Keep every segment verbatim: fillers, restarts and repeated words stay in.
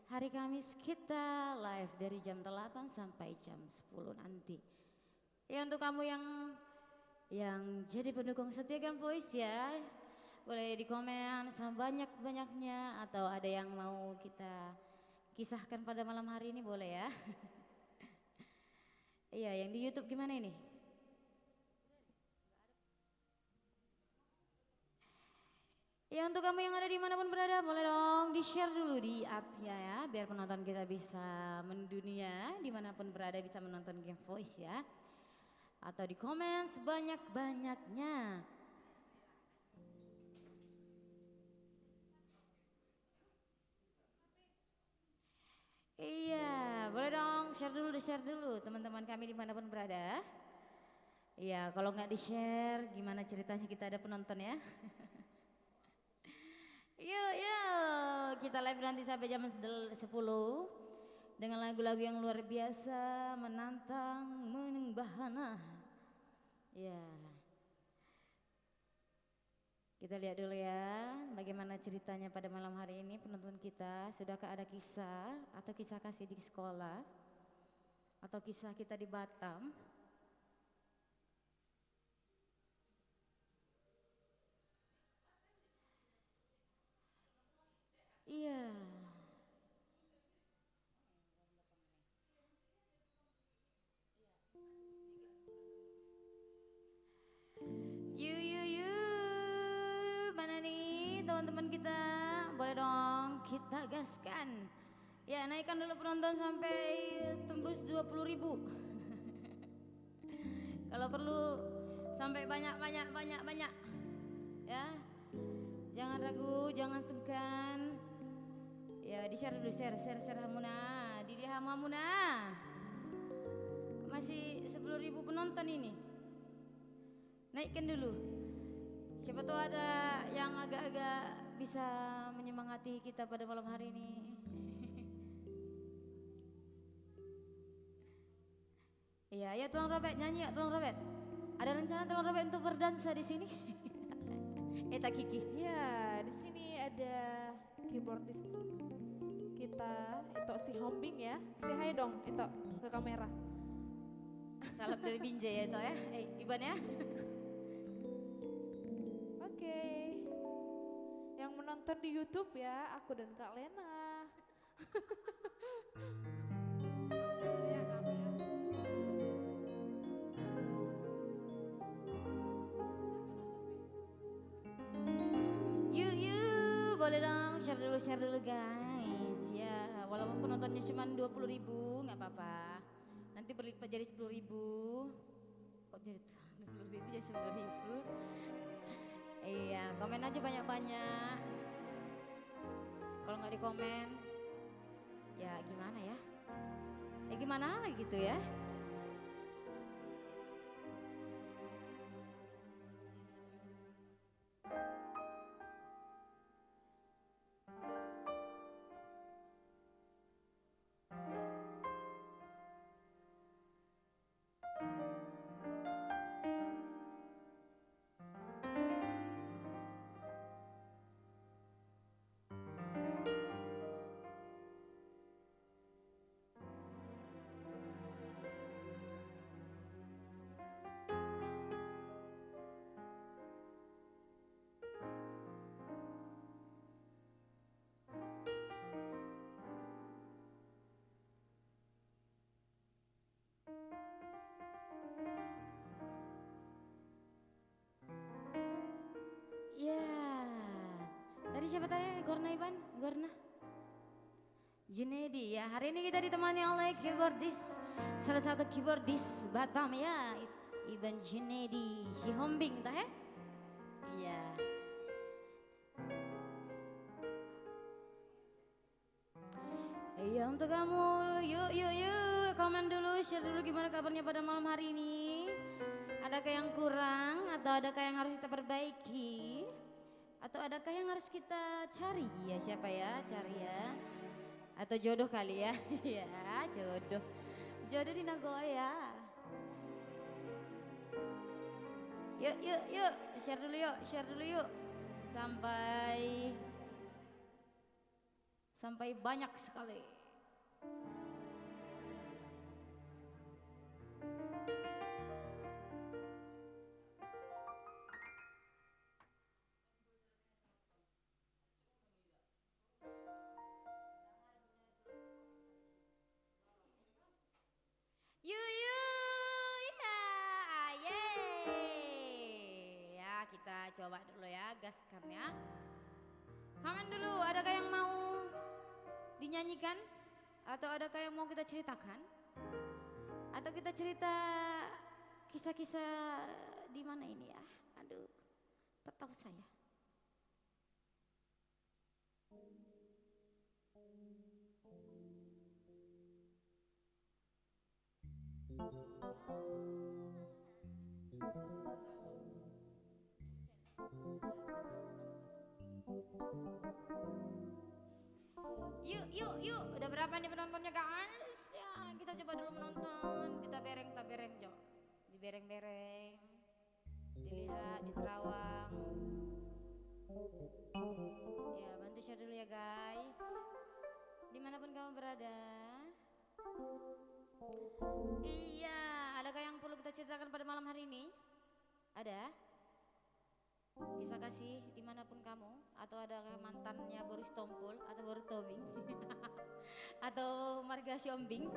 Hari Kamis kita live dari jam delapan sampai jam sepuluh nanti. Ya, untuk kamu yang, yang jadi pendukung setia Game Voice ya, boleh di komen sebanyak-banyaknya, atau ada yang mau kita kisahkan pada malam hari ini, boleh ya. Iya, yang di YouTube gimana ini? Ya, untuk kamu yang ada di manapun berada, boleh dong di-share dulu di app-nya ya, biar penonton kita bisa mendunia, di manapun berada bisa menonton Game Voice ya. Atau di komen sebanyak-banyaknya. Iya, boleh dong share dulu, di-share dulu teman-teman kami dimanapun berada. Iya, kalau nggak di-share, gimana ceritanya kita ada penonton ya? Yuk, yuk, kita live nanti sampai jam del- sepuluh dengan lagu-lagu yang luar biasa, menantang, membahana. Ya. Kita lihat dulu ya, bagaimana ceritanya pada malam hari ini penonton kita. Sudahkah ada kisah atau kisah kasih di sekolah? Atau kisah kita di Batam? Iya. Yu, yu, yu, mana nih teman-teman kita? Boleh dong, kita gaskan. Ya, naikkan dulu penonton sampai tembus dua puluh ribu. Kalau perlu sampai banyak, banyak, banyak, banyak. Ya. Jangan ragu, jangan sungkan. Ya, di-share dulu, share, share, share hamuna. Di dia hamu hamuna. Masih sepuluh ribu penonton ini. Naikkan dulu. Siapa tahu ada yang agak-agak bisa menyemangati kita pada malam hari ini. Iya, ayo Tulang Robert, nyanyi yuk Tulang Robert. Ada rencana Tulang Robert untuk berdansa di sini? Eh, tak Kiki. Ya, di sini ada keyboardis kita, Ito Sihombing ya. Say hi dong, Ito, ke kamera. Salam dari Binjai ya, Ito ya. Eh, Iban ya. Oke. Yang menonton di YouTube ya, aku dan Kak Lena. Yuk, yuk, boleh dong share dulu, share dulu guys. Ya, walaupun penontonnya cuma dua puluh ribu, nggak apa-apa. Nanti berlipat jadi sepuluh ribu. Kok jadi dua puluh ribu jadi sepuluh ribu? Iya, komen aja banyak-banyak. Kalau nggak dikomen, ya gimana ya? Ya gimana lagi gitu ya? Ya, tadi siapa tadi? Goarna Iban? Goarna? Junedi, ya. Hari ini kita ditemani oleh keyboardis, salah satu keyboardis Batam, ya. Iban Junedi Sihombing, tah, ya? Iya. Iya, untuk kamu, yuk, yuk, yuk, komen dulu, share dulu gimana kabarnya pada malam hari ini. Adakah yang kurang atau adakah yang harus kita perbaiki? Atau adakah yang harus kita cari ya? Siapa ya? Cari ya. Atau jodoh kali ya? Iya, jodoh. Jodoh di Nagoya. Yuk, yuk, yuk. Share dulu yuk, share dulu yuk. Sampai Sampai banyak sekali. Yu, yu, iya, aye. Ya, kita coba dulu ya, gaskan ya. Komen dulu, adakah yang mau dinyanyikan? Atau adakah yang mau kita ceritakan? Atau kita cerita kisah-kisah di mana ini ya? Aduh, tak tahu saya. Yuk, yuk, yuk. Udah berapa nih penontonnya, guys? Ya, kita coba dulu menonton. Kita bereng, kita bereng, Jo. Dibereng-bereng. Dilihat, diterawang. Ya, bantu share dulu ya, guys. Dimanapun kamu berada. Iya, adakah yang perlu kita ceritakan pada malam hari ini? Ada? Kisah kasih dimanapun kamu, atau adakah mantannya Boris Tompul atau Boris Tobing? Atau marga Siombing?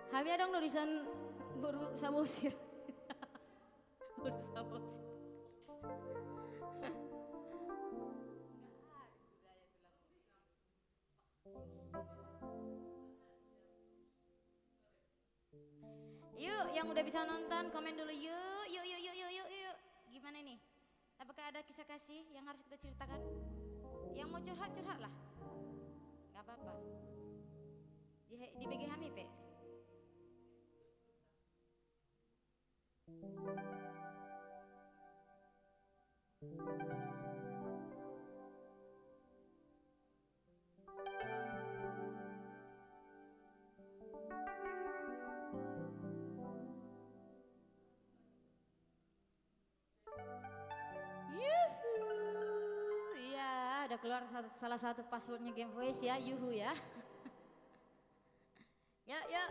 Hami adong do dison boru Samosir. Boru Samosir. Yuk, yang udah bisa nonton, komen dulu. Yuk, yuk, yuk, yuk, yuk, yuk, yuk. Gimana nih? Apakah ada kisah kasih yang harus kita ceritakan? Yang mau curhat, curhatlah. Nggak apa-apa. Di, di B G hami pe. Yuhu. Iya, udah keluar satu, salah satu passwordnya Game Voice ya, yuhu ya. Yuk, yuk.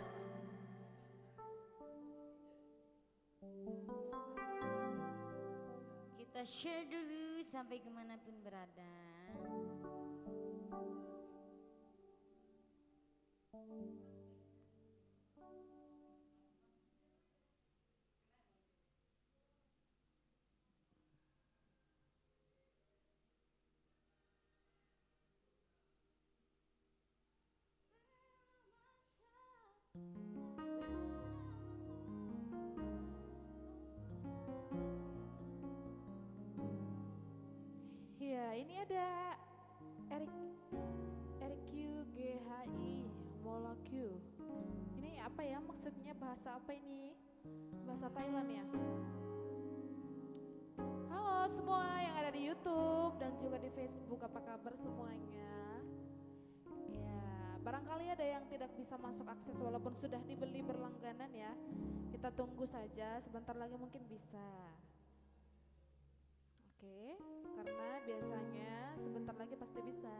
Kita share dulu sampai kemanapun berada. Ya, ini ada Eric, Eric Q G H I, Mola Q. Ini apa ya maksudnya, bahasa apa ini? Bahasa Thailand ya. Halo semua yang ada di YouTube dan juga di Facebook, apa kabar semuanya? Ya, barangkali ada yang tidak bisa masuk akses walaupun sudah dibeli berlangganan ya. Kita tunggu saja, sebentar lagi mungkin bisa. Oke, karena biasanya sebentar lagi pasti bisa.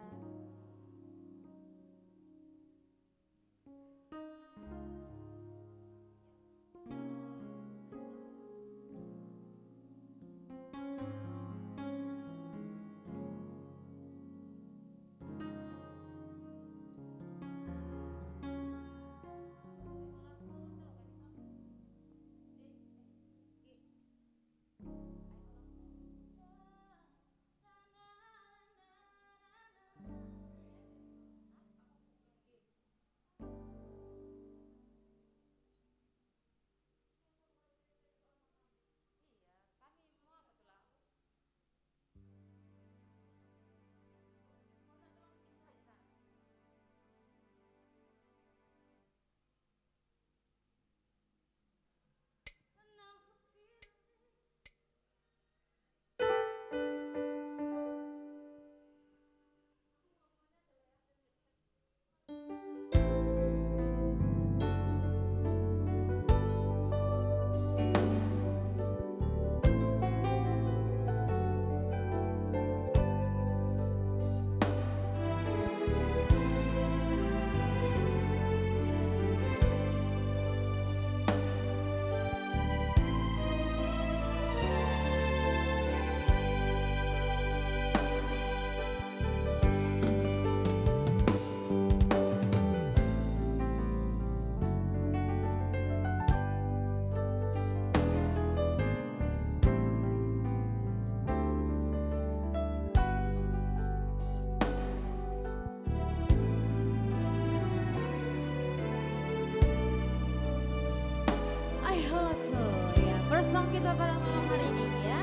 Pada malam hari ini, ya.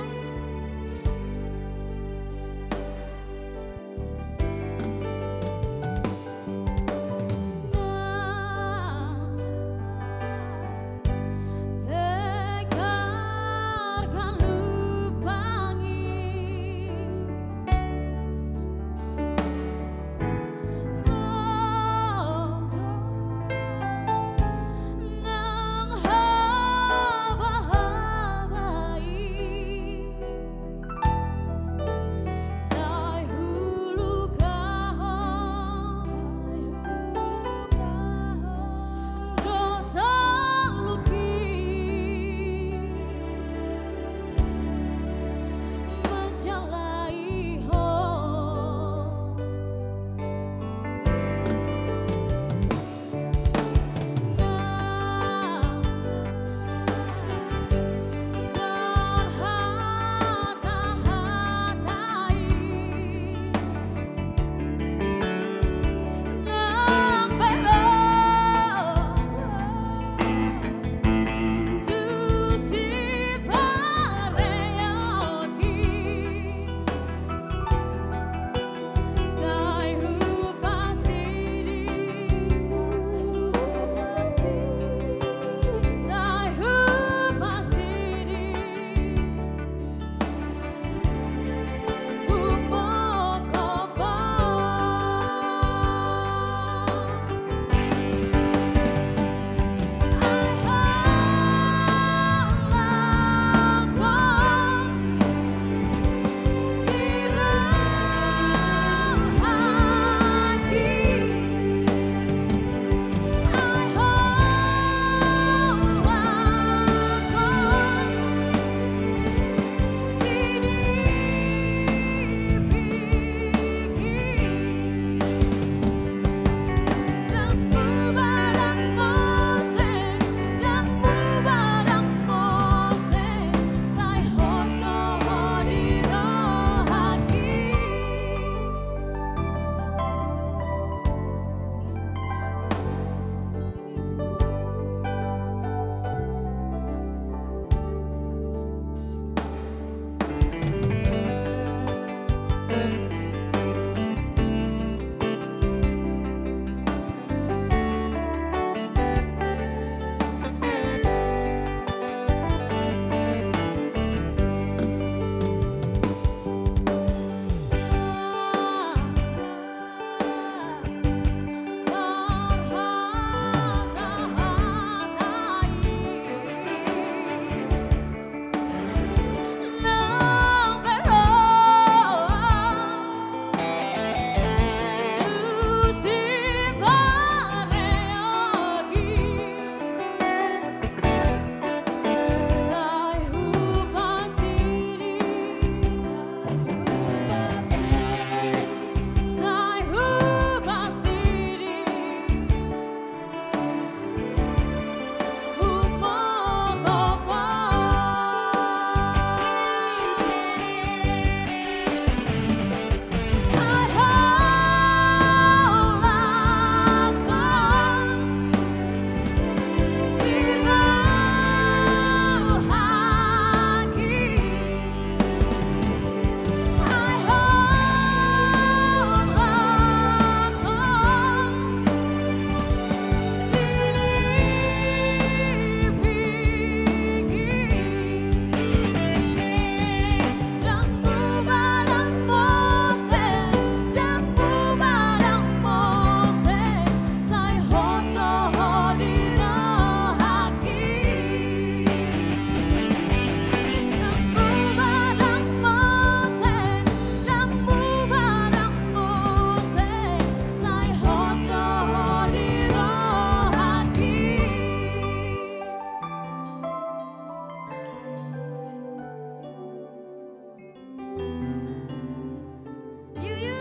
Yu, yu.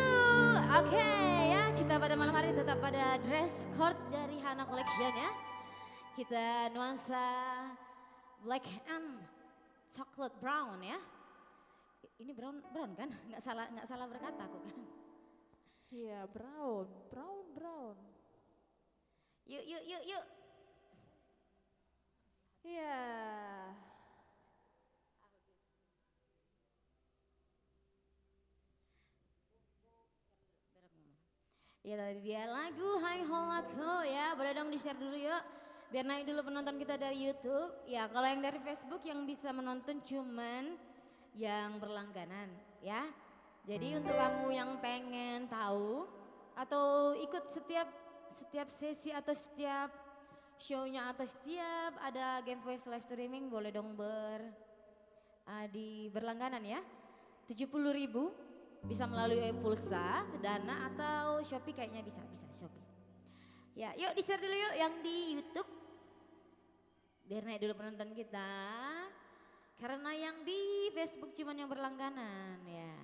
Oke, ya, kita pada malam hari tetap pada dress code dari Hana Collection, ya. Kita nuansa black and chocolate brown, ya. Ini brown, brown kan? Nggak salah, nggak salah berkata aku kan? Iya, brown, brown, brown. Yuk, yuk, yuk, yuk. Iya. Ya, tadi dia lagu Hai Hola Ko ya. Boleh dong di-share dulu yuk. Biar naik dulu penonton kita dari YouTube. Ya, kalau yang dari Facebook yang bisa menonton cuman yang berlangganan ya. Jadi untuk kamu yang pengen tahu atau ikut setiap setiap sesi atau setiap show-nya atau setiap ada Game Voice live streaming, boleh dong ber ah, di berlangganan ya. Tujuh puluh ribu bisa melalui pulsa, Dana atau Shopee, kayaknya bisa, bisa Shopee. Ya, yuk di-share dulu yuk yang di YouTube. Biar naik dulu penonton kita. Karena yang di Facebook cuman yang berlangganan ya.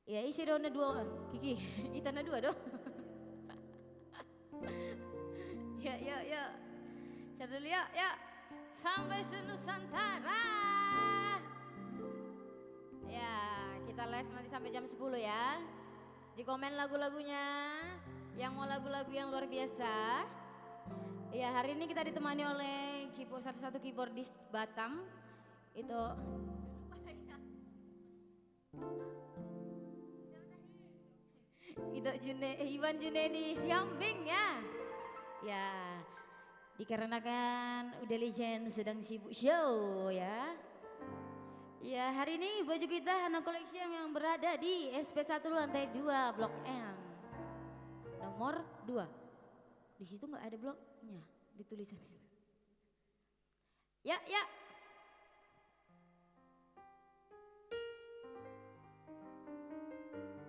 Ya, ise do na dua on. Kiki, ita na dua do. Ya, ya, ya. Share dulu ya, ya. Sampai se-Nusantara. Ya, kita live nanti sampai jam sepuluh ya. Di komen lagu-lagunya, yang mau lagu-lagu yang luar biasa. Ya, hari ini kita ditemani oleh keyboard, salah satu keyboardist Batam. Itu Ito June, eh, Iwan Junedi Sihombing ya. Ya, dikarenakan Uda Legend sedang sibuk show ya. Ya, hari ini baju kita Hana Collection yang berada di S P satu lantai dua Blok M. Nomor dua. Di situ nggak ada bloknya, di tulisan itu. Ya, ya.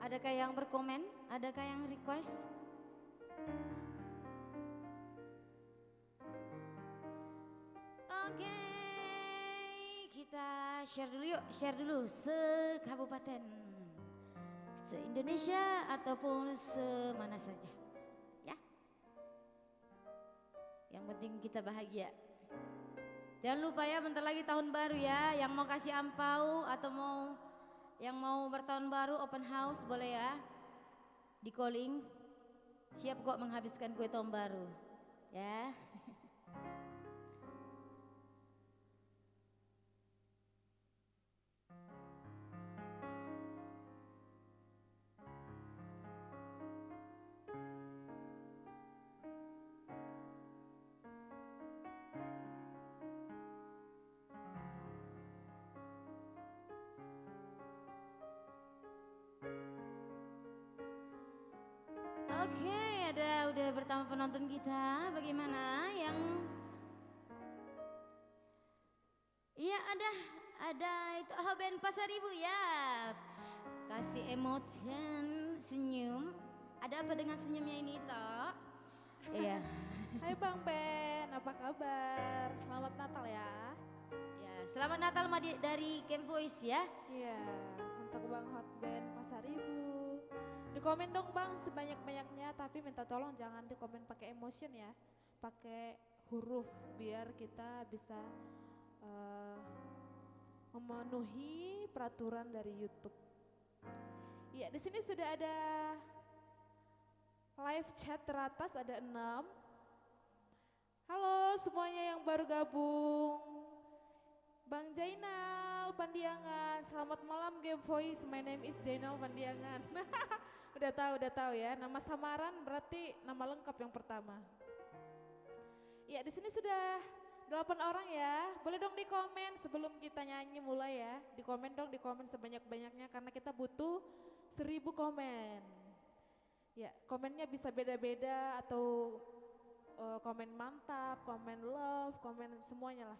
Adakah yang berkomen? Adakah yang request? Oke, kita share dulu yuk, share dulu se-kabupaten, se-Indonesia ataupun semana saja. Ya. Yang penting kita bahagia. Jangan lupa ya, bentar lagi tahun baru ya. Yang mau kasih angpau atau mau, yang mau bertahun baru, open house boleh ya. Di-calling. Siap kok menghabiskan kue tahun baru. Ya. Oke, ada udah bertambah penonton kita. Bagaimana yang Iya, ada, ada itu, oh, band Pasaribu ya. Kasih emotion, senyum. Ada apa dengan senyumnya ini, Ito? Iya. Hai Bang Ben, apa kabar? Selamat Natal ya. Ya, selamat Natal, Madi, dari Game Voice ya. Iya, untuk Bang Hot Band Pasaribu. Di komen dong Bang sebanyak-banyaknya, tapi minta tolong jangan di komen pakai emotion ya. Pakai huruf biar kita bisa, eh, memenuhi peraturan dari YouTube. Iya, di sini sudah ada live chat teratas, ada enam. Halo semuanya yang baru gabung. Bang Zainal Pandiangan, selamat malam Game Voice. My name is Zainal Pandiangan. Udah tahu, udah tahu ya. Nama samaran berarti nama lengkap yang pertama. Ya, di sini sudah delapan orang ya. Boleh dong di komen sebelum kita nyanyi mulai ya. Di komen dong, di komen sebanyak-banyaknya karena kita butuh seribu komen. Ya, komennya bisa beda-beda atau, eh, komen mantap, komen love, komen semuanya lah.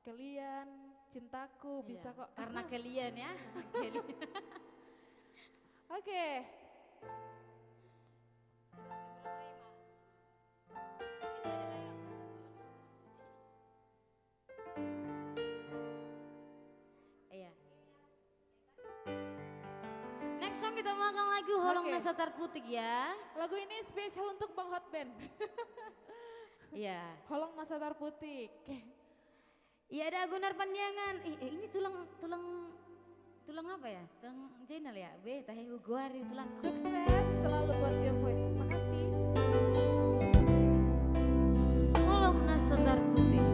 Kalian, cintaku, bisa kok. Iya, karena kalian ya. Kalian. Oke. Iya. Next song kita makan lagu Holong Nasa Tarputik ya. Lagu ini spesial untuk Bang Hot Band. Iya. Holong Nasa Tarputik. Iya, ada Agunar Pandiangan. Ih, eh, ini tulang, tulang, tulang apa ya? Tulang Zainal ya? Be, tahe hugoari tulang. Sukses selalu buat Game Voice. Makasih. Holong Nasa Tarputik.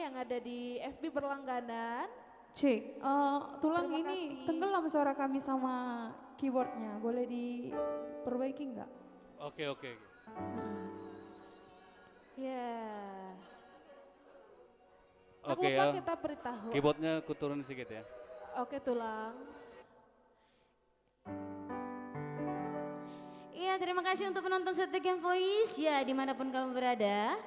yang ada di F B berlangganan. Cek, eh, tulang, terima kasih. Ini tenggelam suara kami sama keyboardnya. Boleh diperbaiki nggak? Oke, oke. Ya. Oke, lupa ya. Kita beritahu. Keyboardnya kuturun sedikit ya. Oke, tulang. Iya, terima kasih untuk penonton setia Game Voice, ya, dimanapun kamu berada.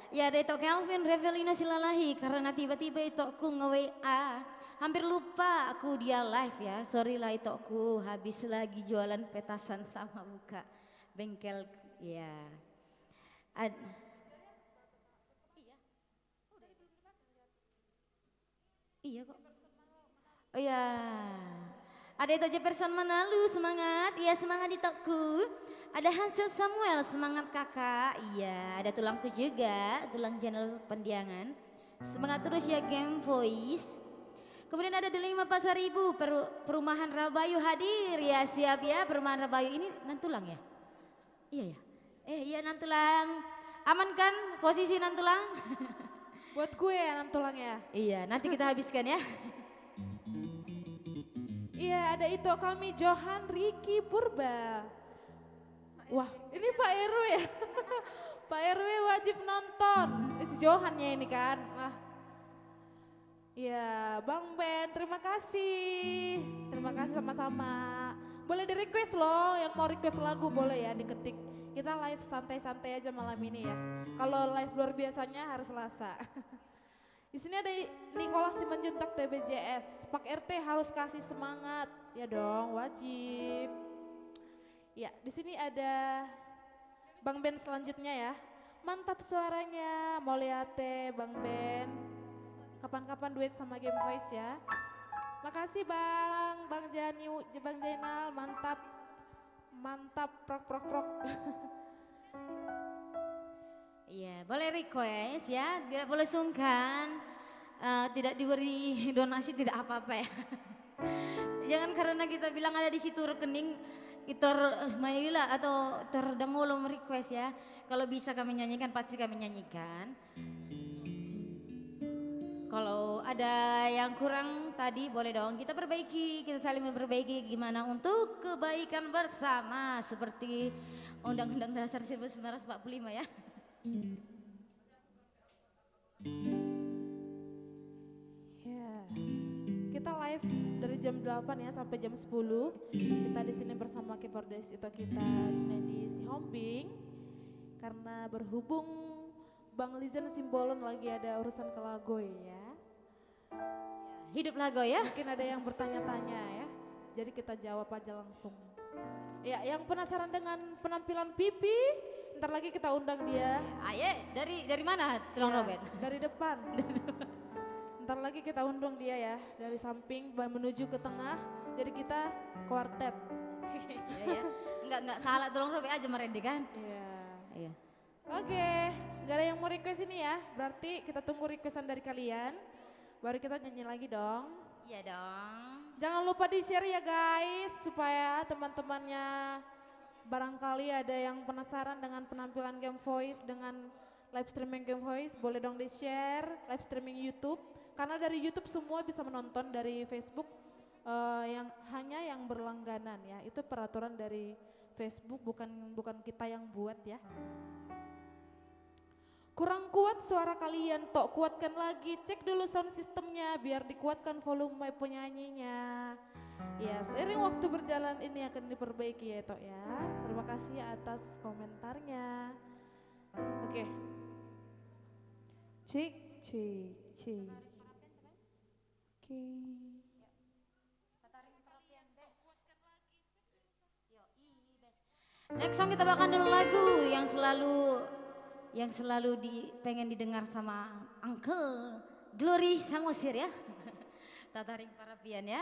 Ya, ada Itok Kelvin, Revelino Silalahi, karena tiba-tiba Itokku nge-W A. Hampir lupa aku dia live, ya. Sorry lah, Itokku, habis lagi jualan petasan sama buka bengkel, ya. Ad- Iya kok. Oh ya. Ada Itok Jefferson Manalu, semangat. Iya, semangat Itokku. Ada Hansel Samuel, semangat kakak. Iya, ada tulangku juga, tulang channel Pendiangan. Semangat terus ya Game Voice. Kemudian ada Delima Pasaribu, peru-, perumahan Rabayu hadir. Ya, siap ya, perumahan Rabayu ini nantulang ya? Iya ya. Eh, iya nantulang. Aman kan posisi nantulang? Buat gue ya nantulang ya. Iya, nanti kita habiskan ya. Iya, ada Itok kami Johan Riki Purba. Wah, ini Pak R W ya. Pak R W wajib nonton. Eh, si Johan ya ini kan. Nah. Iya, Bang Ben, terima kasih. Terima kasih sama-sama. Boleh di-request loh, yang mau request lagu boleh ya diketik. Kita live santai-santai aja malam ini ya. Kalau live luar biasanya hari Selasa. Di sini ada I-, Nicholas Simanjuntak T B J S. Pak R T harus kasih semangat. Ya dong, wajib. Ya, di sini ada Bang Ben selanjutnya ya. Mantap suaranya, mauliate Bang Ben. Kapan-kapan duet sama Game Voice ya. Makasih Bang, Bang Jani, Bang Jainal, mantap. Mantap, prok, prok, prok. Iya, boleh request ya, tidak boleh sungkan. Eh, tidak diberi donasi tidak apa-apa ya. Jangan karena kita bilang ada di situ rekening, Itor, eh, Maila atau Itor Dangolo request ya. Kalau bisa kami nyanyikan, pasti kami nyanyikan. Kalau ada yang kurang tadi boleh dong kita perbaiki, kita saling memperbaiki gimana untuk kebaikan bersama seperti Undang-Undang Dasar seribu sembilan ratus empat puluh lima ya. Ya. Kita live dari jam delapan ya sampai jam sepuluh. Kita di sini bersama keyboardist Itok kita, Junaidi Sihombing. Karena berhubung Bang Lizen Simbolon lagi ada urusan ke Lagoy ya. Ya, hidup Lagoy ya. Mungkin ada yang bertanya-tanya ya. Jadi kita jawab aja langsung. Ya, yang penasaran dengan penampilan Pipi, ntar lagi kita undang dia. Aye, dari, dari mana, Tulang Robert? Dari depan. Ntar lagi kita undang dia ya, dari samping ba-, menuju ke tengah. Jadi kita kuartet. Iya, iya. Nggak, nggak salah, Tulang Robert aja merende kan? Iya. Iya. Oke, nggak ada yang mau request ini ya. Berarti kita tunggu requestan dari kalian. Baru kita nyanyi lagi dong. Iya dong. Jangan lupa di-share ya guys, supaya teman-temannya barangkali ada yang penasaran dengan penampilan Game Voice, dengan live streaming Game Voice, boleh dong di-share live streaming YouTube. Karena dari YouTube semua bisa menonton, dari Facebook, eh, yang hanya yang berlangganan ya. Itu peraturan dari Facebook, bukan, bukan kita yang buat ya. Kurang kuat suara kalian, Tok. Kuatkan lagi. Cek dulu sound systemnya, biar dikuatkan volume penyanyinya. Ya, seiring waktu berjalan ini akan diperbaiki ya, Tok ya. Terima kasih atas komentarnya. Oke. Cek, cek, cek. Oke. Next song kita bawakan dulu lagu yang selalu, yang selalu di, pengen didengar sama Uncle Glory Samosir ya. Tataring Parapian ya.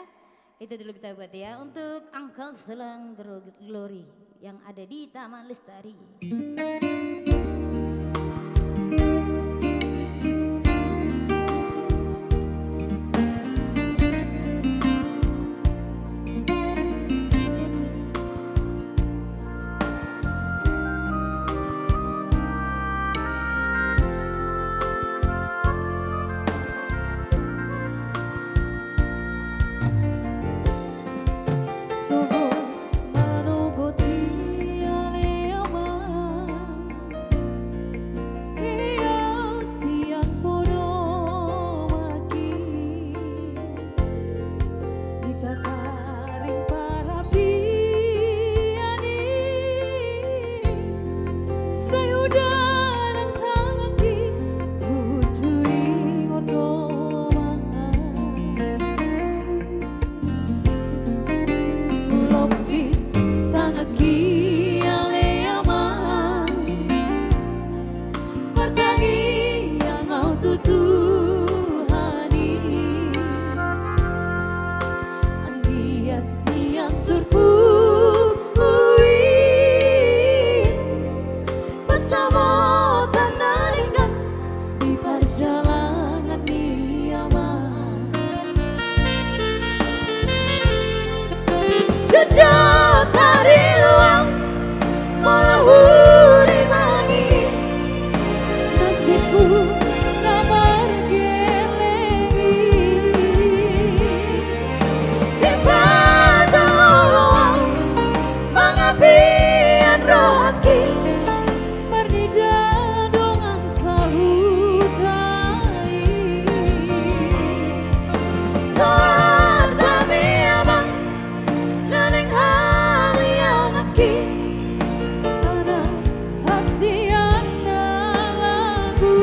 Itu dulu kita buat ya untuk Uncle Selang Gro-, Glory yang ada di Taman Lestari. Jot hariluang molo hurimangi nasibku na margeleng i. Sipata oloan mangapian rohangki marnida dongan sahuta i. Soarta mi amang na naeng haliangki, anak hasian na lagu.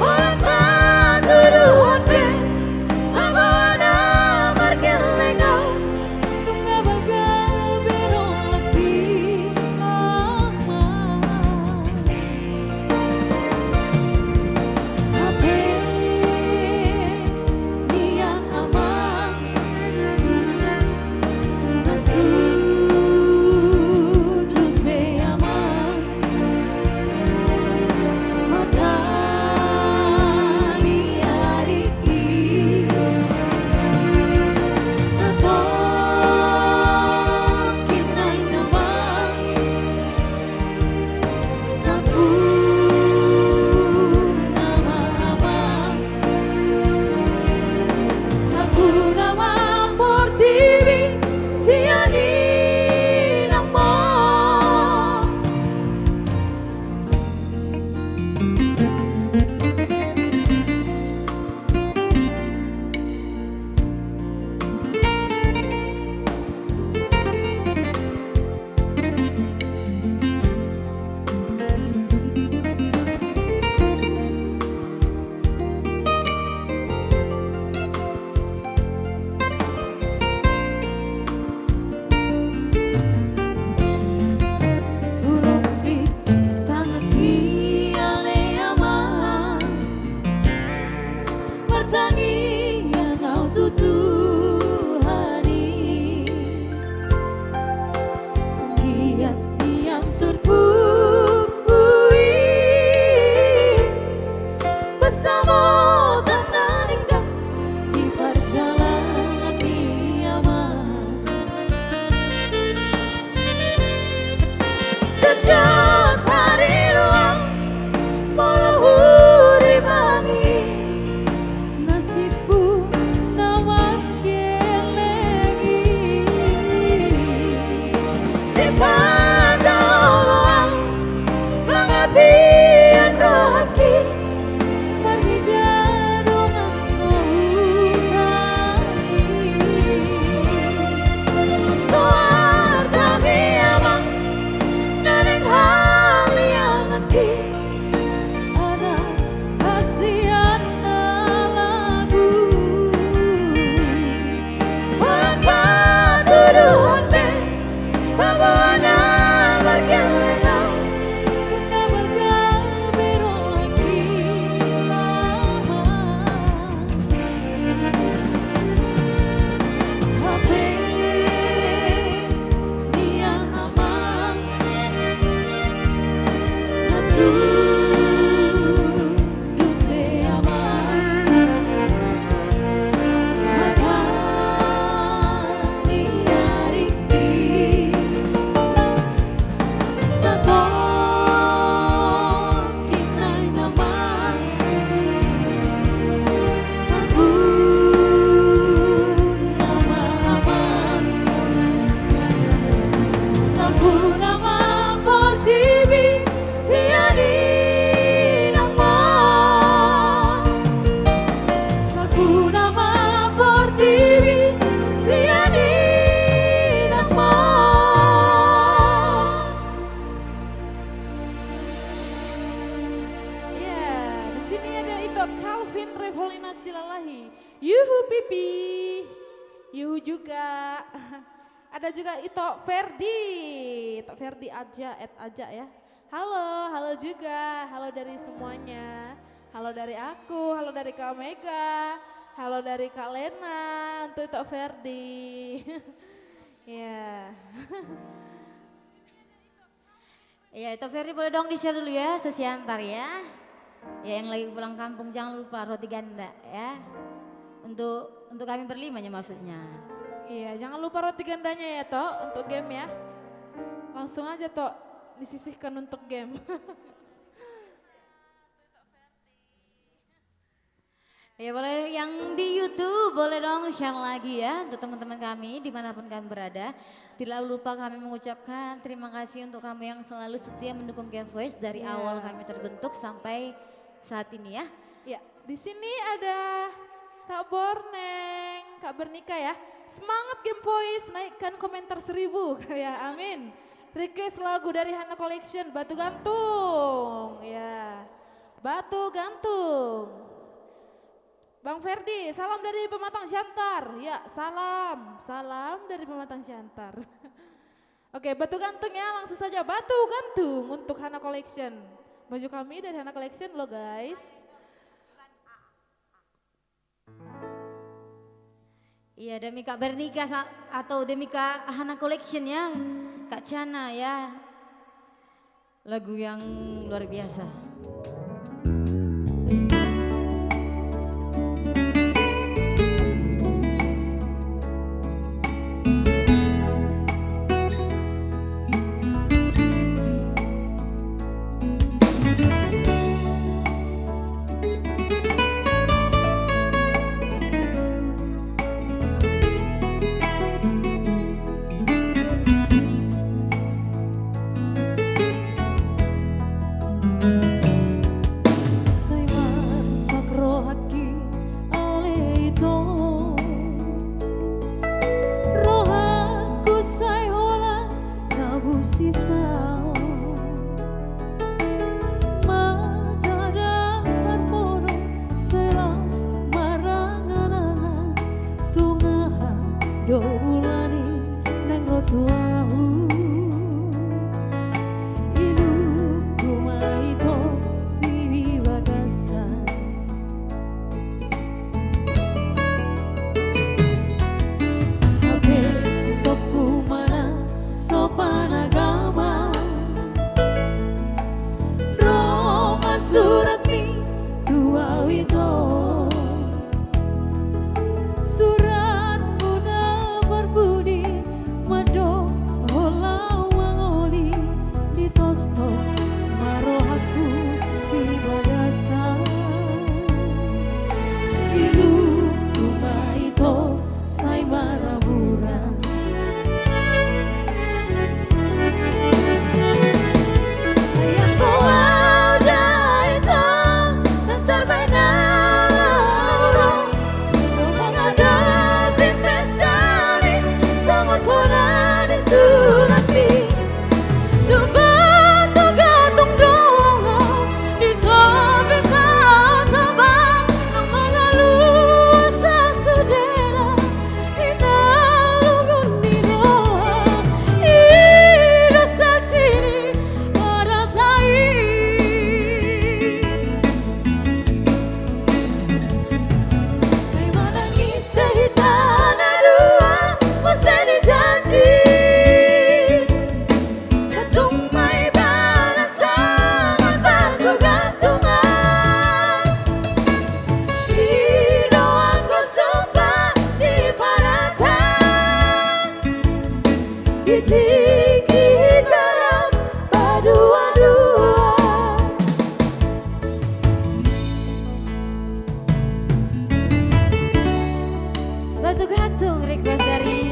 Holan patuduhon pe, amang na margeleng au, nunga balga be rohangki amang. Hape nian amang, na sundut be amang, mata liariki. Satongkin naeng amang, sampuna ma amang, sampuna ma portibi sian inangmu. Hurungpi tanganki ale amang, martangiang au tu Tuhan i. Anggiat nian turpukku i, basa ma tangan na denggan di parjalanan i amang. Jotjot hariluang molo hurimangi nasibku na margeleng i. Sipata oloan mangapian rohangki marnida dongan sahuta i. Soarta mi amang na naeng haliangki, anak hasian na lagu. Holan patuduhon pe, paboa na margeleng au, nunga balga be rohangki amang. Hape nian amang, na sundut be amang, mata liariki. Satongkin naeng amang, sampuna ma amang, sampuna ma portibi sian inangmu. Sampuna ma portibi sian inangmu. Ya, di sini ada Ito Calvin Revolina Silalahi. Yuhu pipi. Yuhu juga. Ada juga Ito Ferdi. Ito Ferdi aja, add aja ya. Halo, halo juga. Halo dari semuanya. Halo dari aku, halo dari Kak Mega, halo dari Kak Lena, untuk Ito Ferdi. Ya. Ya, Ito Ferdi boleh dong di-share dulu ya, sesi antar ya. Ya, yang lagi pulang kampung jangan lupa roti ganda ya. Untuk untuk kami berlima ya maksudnya. Iya, jangan lupa roti gandanya ya, Tok, untuk game ya. Langsung aja, Tok, disisihkan untuk game. Ya, boleh yang di YouTube, boleh dong share lagi ya untuk teman-teman kami dimanapun kami berada. Tidak lupa kami mengucapkan terima kasih untuk kamu yang selalu setia mendukung Game Voice dari Ya. awal kami terbentuk sampai saat ini ya. Ya, di sini ada Kak Borneng, Kak Bernika ya. Semangat Game Voice, naikkan komentar seribu. Ya, amin. Request lagu dari Hana Collection, Batu Gantung. Ya. Batu Gantung. Bang Ferdi, salam dari Pematang Siantar. Ya, salam. Salam dari Pematang Siantar. Oke, Batu Gantung ya, langsung saja Batu Gantung untuk Hana Collection. Baju kami dari Hana Collection loh, guys. Iya, demi Kak Bernika sa-, atau demi Kak Hana Collection ya, Kak Chana ya. Lagu yang luar biasa. Sai marsak rohangki ale ito, rohangku sai holan na busisao. Mata ndang tarpodom, sai laos marangan-angan, tung aha do bulan i naeng ro tu ahu. Ilungku ma ito si bagasan. Hape tongku manang sopan agama, ro ma suratmi tu ahu ito. Suratmu na parpudi, mandok holan mangoli, ditostos ma rohangku di bagasan. Ilungku ma ito sai marabura. Ayat doa da ito, nang tarbaen na laho ro, ito mangadop di pesta ni, songon hona ni suratmi. Tu Batu Gantung do ho, di topi Taba, nang mangalusa sudena, inalungun ni roha, i do saksi ni adat i. Ai manang ise hita na dua, muse ni janji. Gantung ma ibana songon batu gantungan. I do anggo sumpah di paratan, di tingki hita rap padua-dua. Batu Gantung, request dari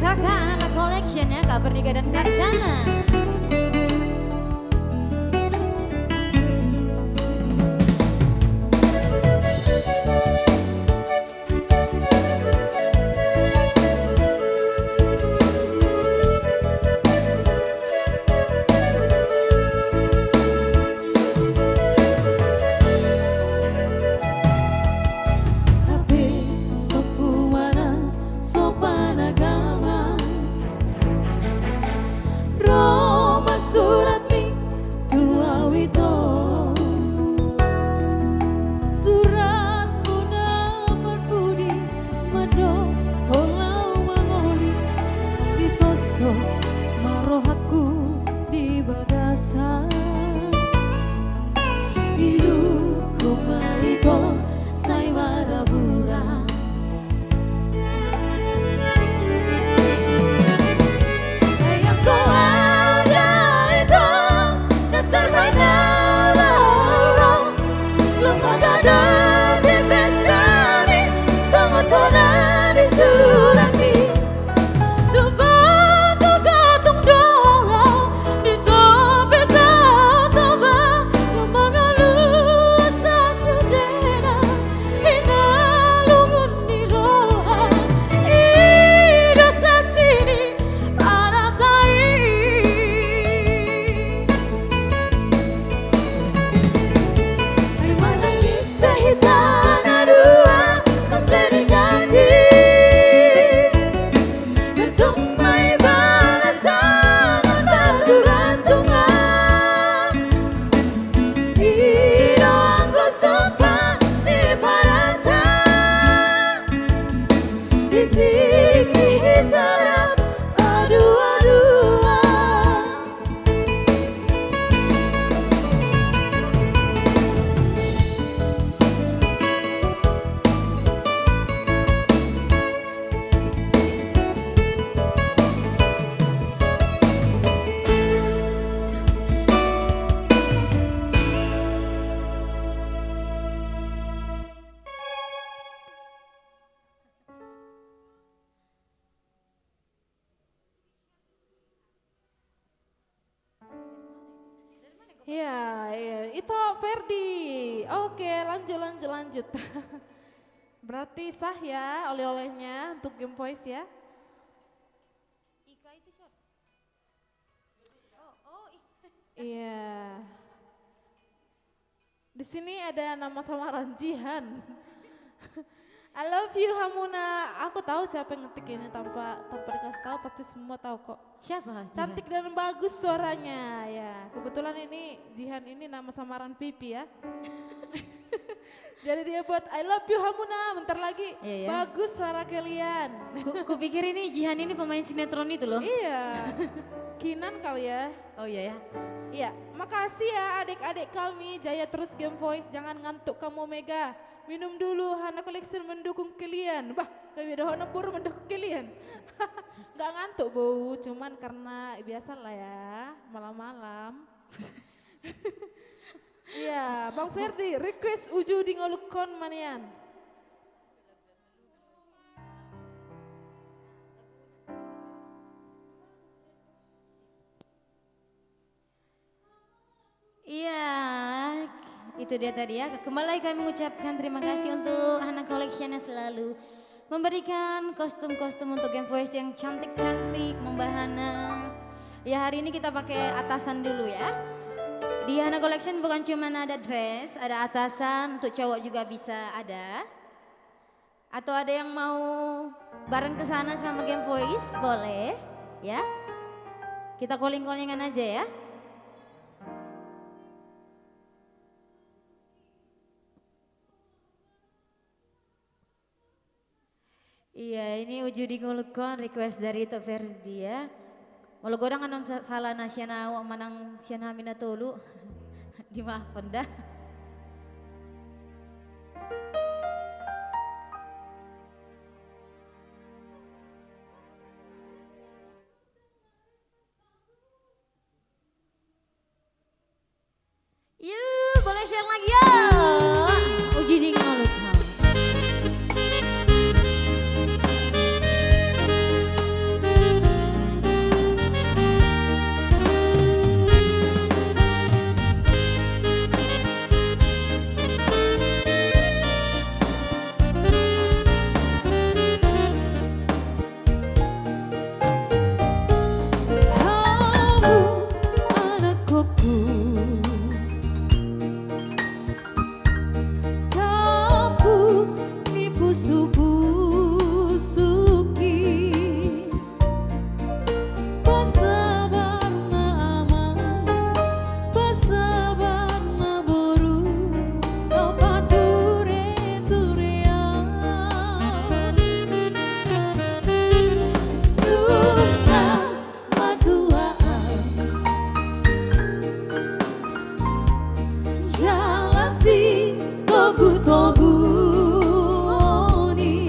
Kakak Hana Collection ya, Kak Bernika dan Kak Chana. Hape tongku manang sopan agama, ro Ito Ferdi. Oke, lanjut, lanjut, lanjut. Berarti sah ya oleh-olehnya untuk Game Voice ya. Ika itu siapa? Oh, oh, i- Iya. Di sini ada nama samaran Jihan. I love you, Hamuna. Aku tahu siapa yang ngetik ini tanpa, tanpa dikasih tahu, pasti semua tahu kok. Siapa, Jihan? Cantik dan bagus suaranya. Ya, kebetulan ini Jihan ini nama samaran Pipi ya. Jadi dia buat, "I love you, Hamuna." Bentar lagi, iya, iya, "Bagus suara kalian." Ku, kupikir ini Jihan ini pemain sinetron itu loh. Iya. Kinan kali ya. Oh iya ya. Iya, makasih ya adik-adik kami, jaya terus Game Voice, jangan ngantuk kamu Mega. Minum dulu, Hana Collection mendukung kalian. Bah, kami dohot na boru mendukung kalian. Nggak ngantuk, Bu, cuman karena biasa lah ya, malam-malam. Iya, Bang Ferdi, request Uju di Ngolukon ma nian. Iya, itu dia tadi ya. Kembali lagi kami mengucapkan terima kasih untuk Hana Collection yang selalu memberikan kostum-kostum untuk Game Voice yang cantik-cantik, membahana. Ya, hari ini kita pakai atasan dulu ya. Di Hana Collection bukan cuma ada dress, ada atasan, untuk cowok juga bisa ada. Atau ada yang mau bareng ke sana sama Game Voice? Boleh, ya. Kita calling-callingan aja ya. Iya, ini Uju di Ngolukon, request dari Tok Ferdi ya. Molo godang annon sa-, salah na sian ahu manang sian hami na tolu, dimaafhon da. Yuk, boleh share lagi yuk. Uju di Ngolukon. Hamu anak kokku, tampuk ni pusuk-pusukki. Pasabar ma amang, pasabar ma boru, tu pature-turean. Nunga matua au jala sitogu-toguni.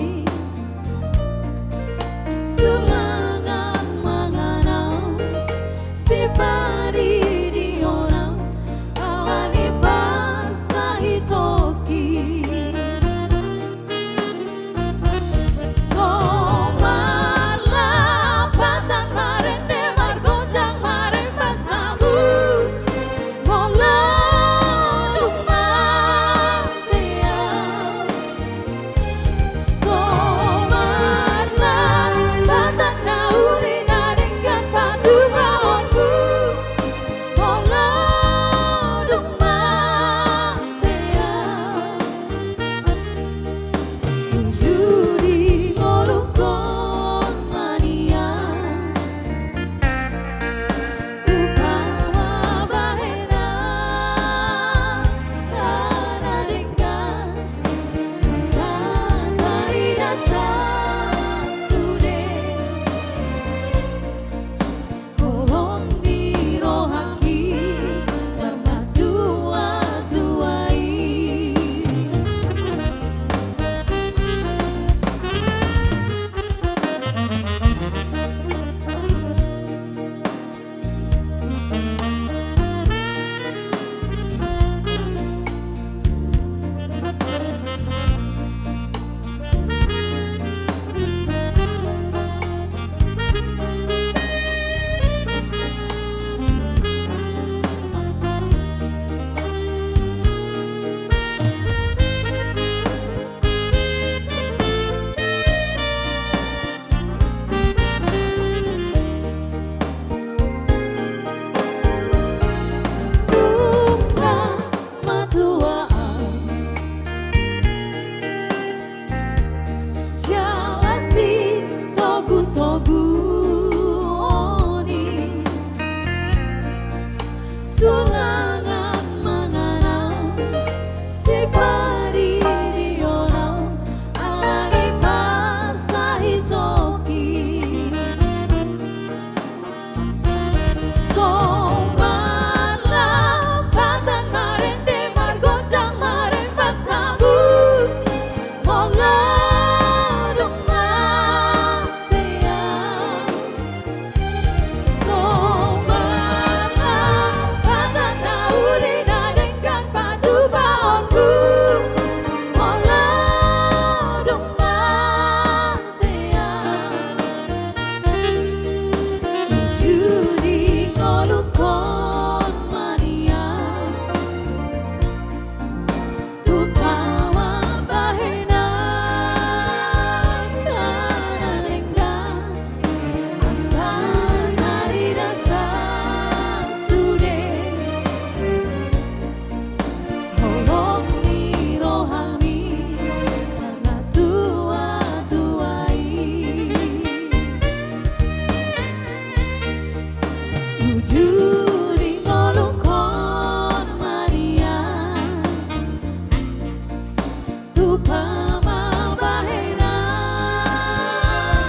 Tupa ma bahenan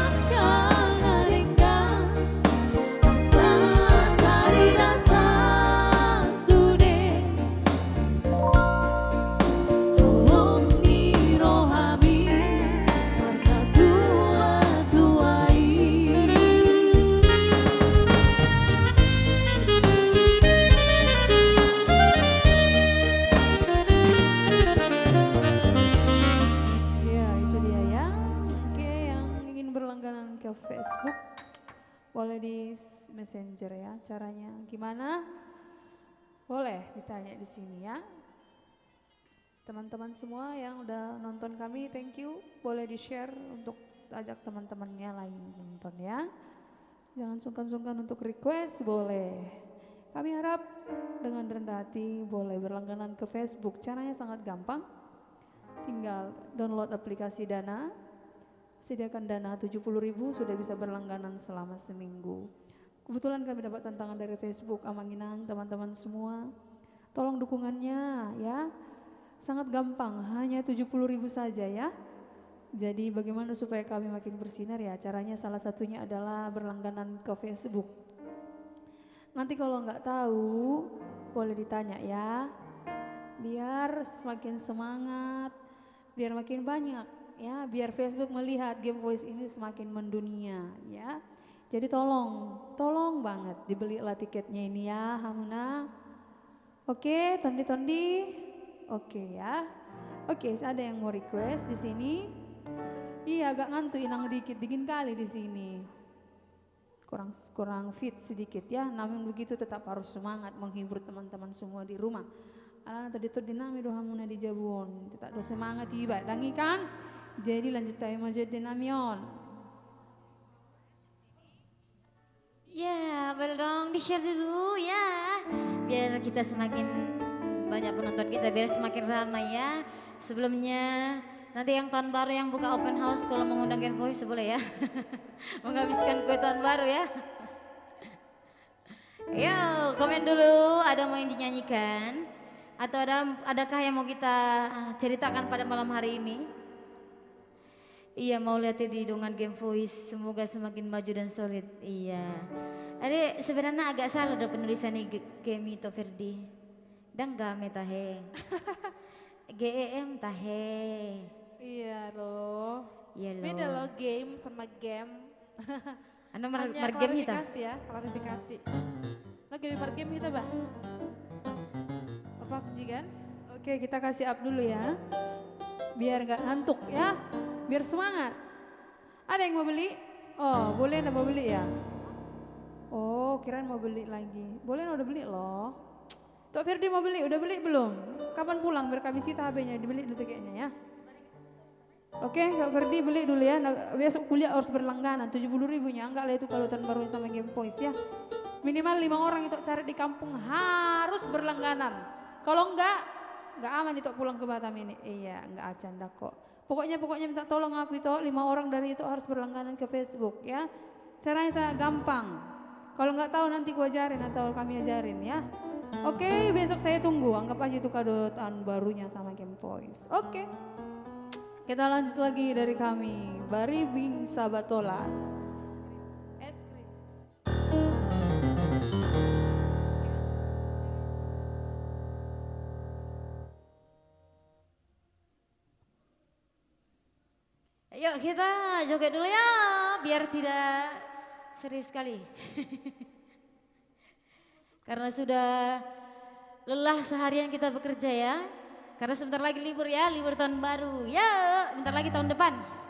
angka na denggan, asa tarida sude holong ni rohami marga tua-tua i. Ya, itu dia ya. Oke, yang ingin berlangganan ke Facebook, boleh di s-, Messenger ya. Caranya gimana? Boleh ditanya di sini ya. Teman-teman semua yang udah nonton kami, thank you. Boleh di-share untuk ajak teman-temannya lagi nonton ya. Jangan sungkan-sungkan untuk request, boleh. Kami harap dengan rendah hati boleh berlangganan ke Facebook. Caranya sangat gampang. Tinggal download aplikasi Dana, sediakan dana tujuh puluh ribu, sudah bisa berlangganan selama seminggu. Kebetulan kami dapat tantangan dari Facebook, Amang Inang, teman-teman semua. Tolong dukungannya ya. Sangat gampang, hanya tujuh puluh ribu saja ya. Jadi bagaimana supaya kami makin bersinar ya? Caranya salah satunya adalah berlangganan ke Facebook. Nanti kalau nggak tahu, boleh ditanya ya. Biar semakin semangat, biar makin banyak ya, biar Facebook melihat Game Voice ini semakin mendunia ya. Jadi tolong, tolong banget dibelilah tiketnya ini ya, hamuna. Oke, tondi-tondi. Oke ya. Oke, ada yang mau request di sini? Iya, agak ngantuk Inang dikit, dingin kali di sini. Kurang, kurang fit sedikit ya. Namun begitu tetap harus semangat menghibur teman-teman semua di rumah. Alana tondi-tondi nami do hamuna di jabu on. Tetap do semangat iba, dang i kan? Jadi lanjut hami ma jo ende nami on. Ya, boleh dong di-share dulu ya. Biar kita semakin banyak penonton kita, biar semakin ramai ya. Sebelumnya, nanti yang tahun baru yang buka open house kalau mengundang Game Voice boleh ya. Menghabiskan kue tahun baru ya. Yo, komen dulu, ada mau yang dinyanyikan? Atau ada, adakah yang mau kita, ah, ceritakan pada malam hari ini? Iya, mauliate di dongan Game Voice, semoga semakin maju dan solid. Iya. Ade, sebenarnya agak salah do penulisan ni G-, game i, Ferdi. Dang game tahe. G E M tahe. Iya loh. Iya loh. Beda loh game sama game. Anu mar-, hanya margame hita. Klarifikasi ya, klarifikasi. Lo game margame hita, bah? Pubg kan? Oke, kita kasih up dulu ya. Biar nggak ngantuk ya. Biar semangat. Ada yang mau beli? Oh, boleh nggak mau beli ya? Oh, kirain mau beli lagi. Boleh nggak udah beli loh. Tok Ferdi mau beli, udah beli belum? Kapan pulang? Biar kami sita H P-nya, dibeli dulu tiketnya ya. Oke, Kak Ferdi beli dulu ya. Nah, besok kuliah harus berlangganan, tujuh puluh ribunya. Enggak lah itu kalau tahun baru sama Game Voice ya. Minimal lima orang itu cari di kampung harus berlangganan. Kalau enggak, enggak aman itu pulang ke Batam ini. Iya, enggak acanda kok. Pokoknya, pokoknya minta tolong aku itu, lima orang dari itu harus berlangganan ke Facebook ya. Caranya sangat gampang. Kalau nggak tahu nanti ku ajarin atau kami ajarin ya. Oke, besok saya tunggu. Anggap aja itu kado tahun barunya sama Game Voice. Oke. Kita lanjut lagi dari kami, Baribing Sabatolan. Es krim. Yuk, kita joget dulu ya, biar tidak serius sekali. Karena sudah lelah seharian kita bekerja ya. Karena sebentar lagi libur ya, libur tahun baru. Ya, bentar lagi tahun depan.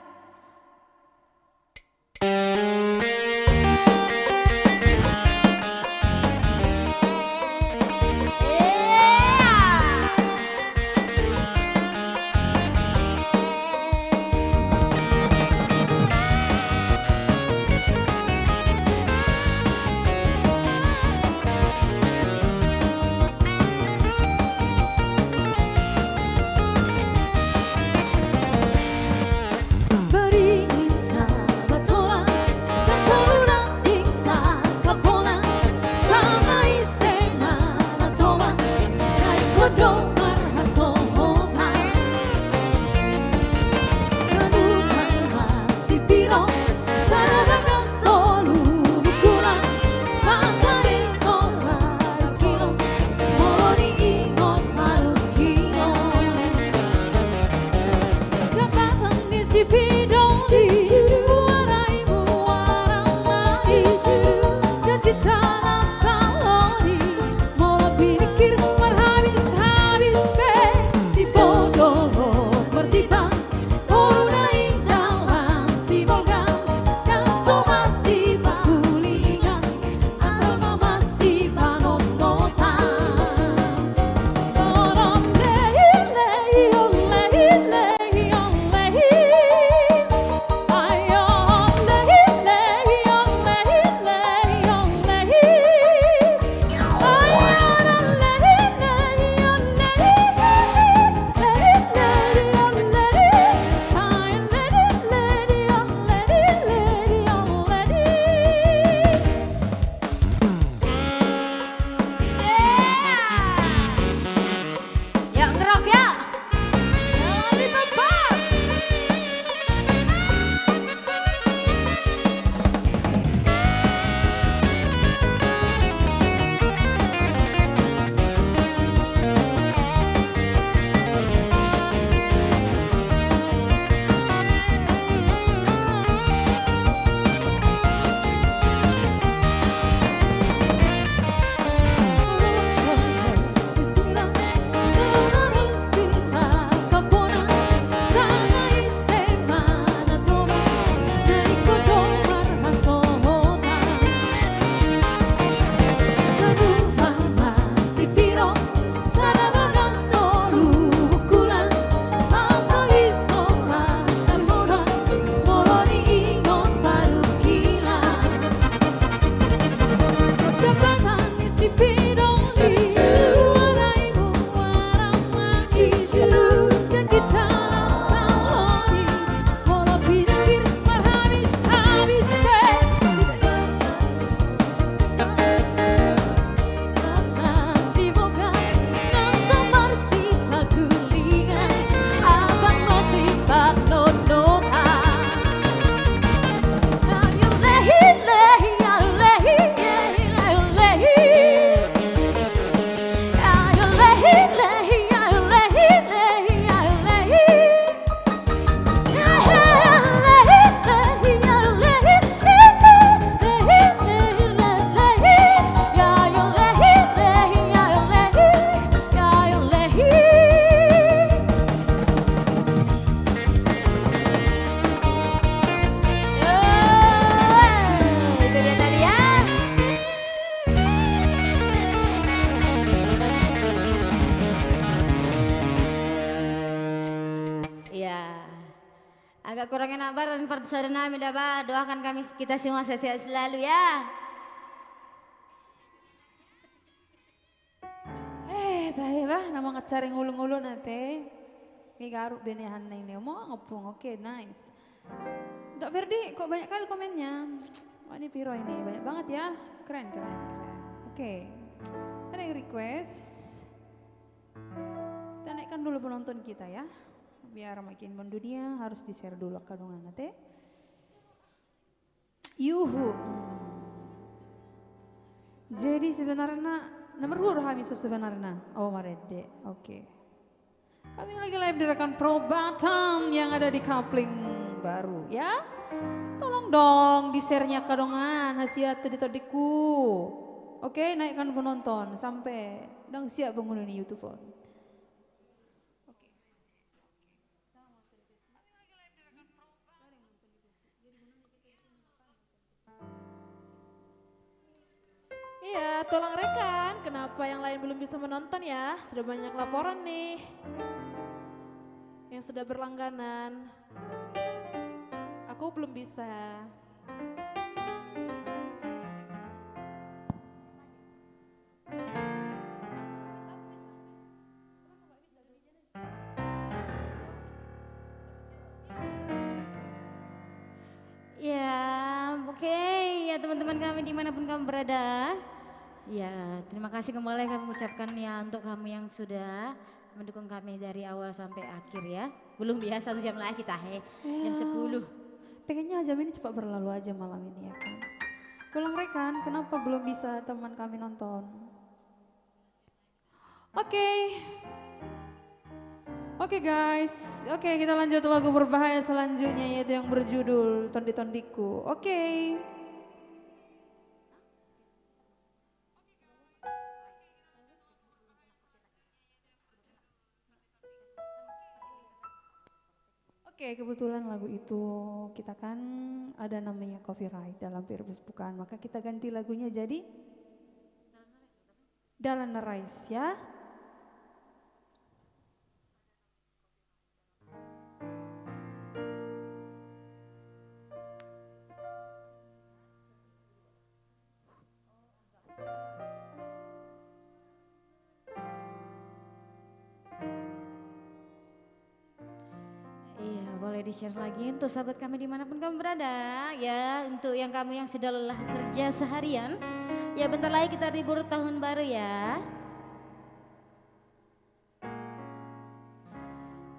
Agak kurang enak badan parsaudara nami da ba, doakan kami, kita semua sehat-sehat selalu ya. Eh, tahe bah, na mangansari ngolu-ngolu na te. Ini garuk benehan na ini, mau ngepung, oke, nice. Untuk Ferdi, kok banyak kali komennya? Wah, ini piro ini, banyak banget ya. Keren, keren, keren. Oke. Ada yang request? Kita naikkan dulu penonton kita ya. Biar makin mendunia, harus di-share dulu angka dongan na te. Yuhu. Jadi sebenarna, nomor dua hami so sebenarna. Oh, marende. Oke. Kami lagi live di Rekan Pro Batam yang ada di Kapling Baru, ya. Tolong dong di-share-nya angka dongan, hasiat di tondingku. Oke, naikkan penonton sampai dang siap penghuni YouTube on. Oke. Iya, tolong rekan, kenapa yang lain belum bisa menonton ya? Sudah banyak laporan nih yang sudah berlangganan. Aku belum bisa. Ya, oke, ya, teman-teman kami dimanapun kamu berada. Ya, terima kasih kembali kami ucapkan ya untuk kamu yang sudah mendukung kami dari awal sampai akhir ya. Belum biasa satu jam lagi tahe. Jam sepuluh. Pengennya jam ini cepat berlalu aja malam ini ya kan. Tolong rekan, kenapa belum bisa teman kami nonton? Oke. Oke, guys. Oke, kita lanjut lagu berbahaya selanjutnya, yaitu yang berjudul Tondi-tondiku. Oke. Oke, kebetulan lagu itu kita kan ada namanya copyright dalam Facebookan, maka kita ganti lagunya jadi Dalan na Rais ya. Iya, boleh di-share lagi untuk sahabat kami dimanapun kamu berada. Ya, untuk yang kamu yang sudah lelah kerja seharian, ya bentar lagi kita libur tahun baru ya.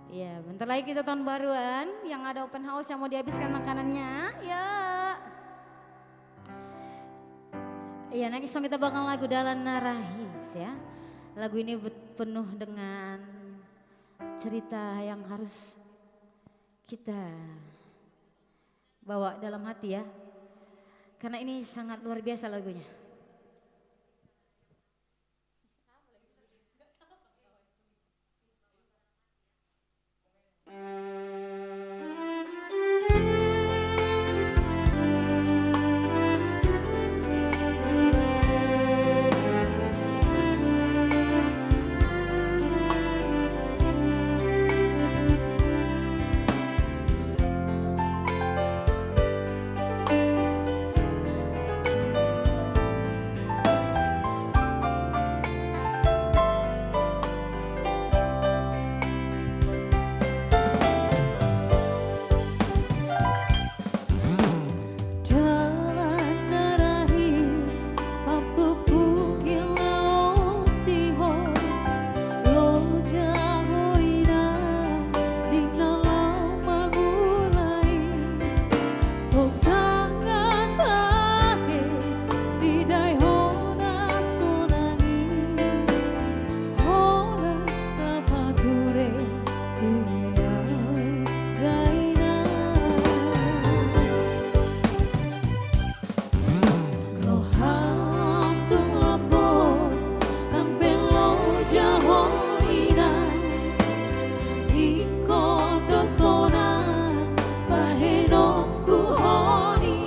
Iya, bentar lagi kita tahun baruan, yang ada open house yang mau dihabiskan makanannya, ya. Iya, next song kita bakal lagu Dalan na Rais ya. Lagu ini bet-, penuh dengan cerita yang harus kita bawa dalam hati ya. Karena ini sangat luar biasa lagunya. Dalan na Rais, pampupuk i laho sihol, loja ho inang, di na laho mangula i. So sangap tahe, didaihon na sonang i, holan na pature dunia dainang. Roham tung lambok, nang pe loja ho inang, ingkon do sonang bahenonku ho i.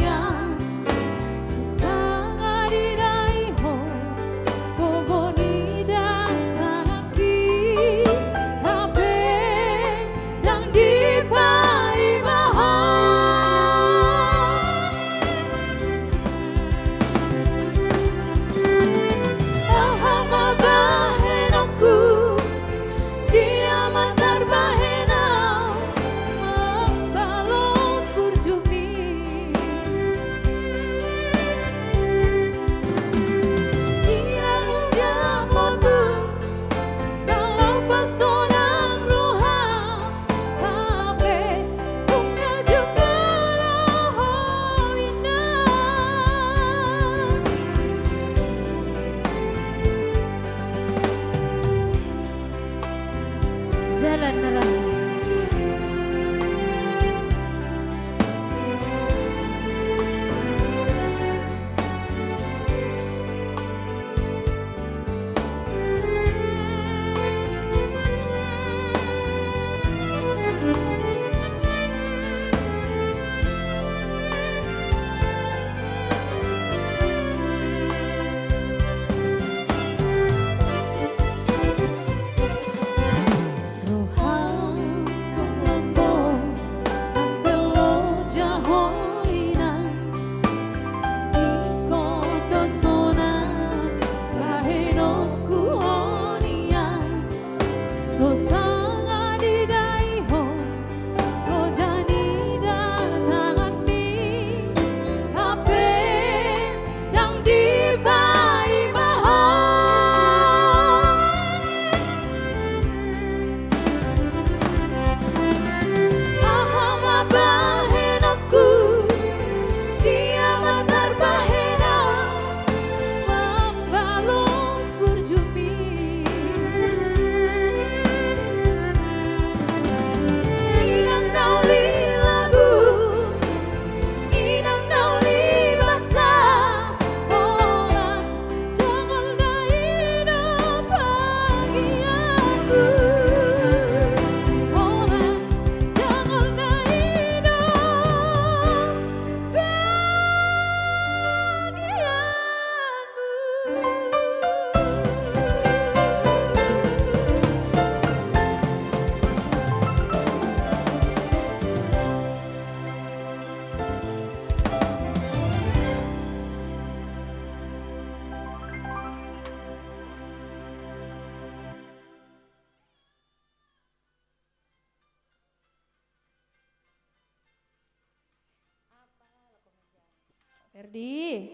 Erdi,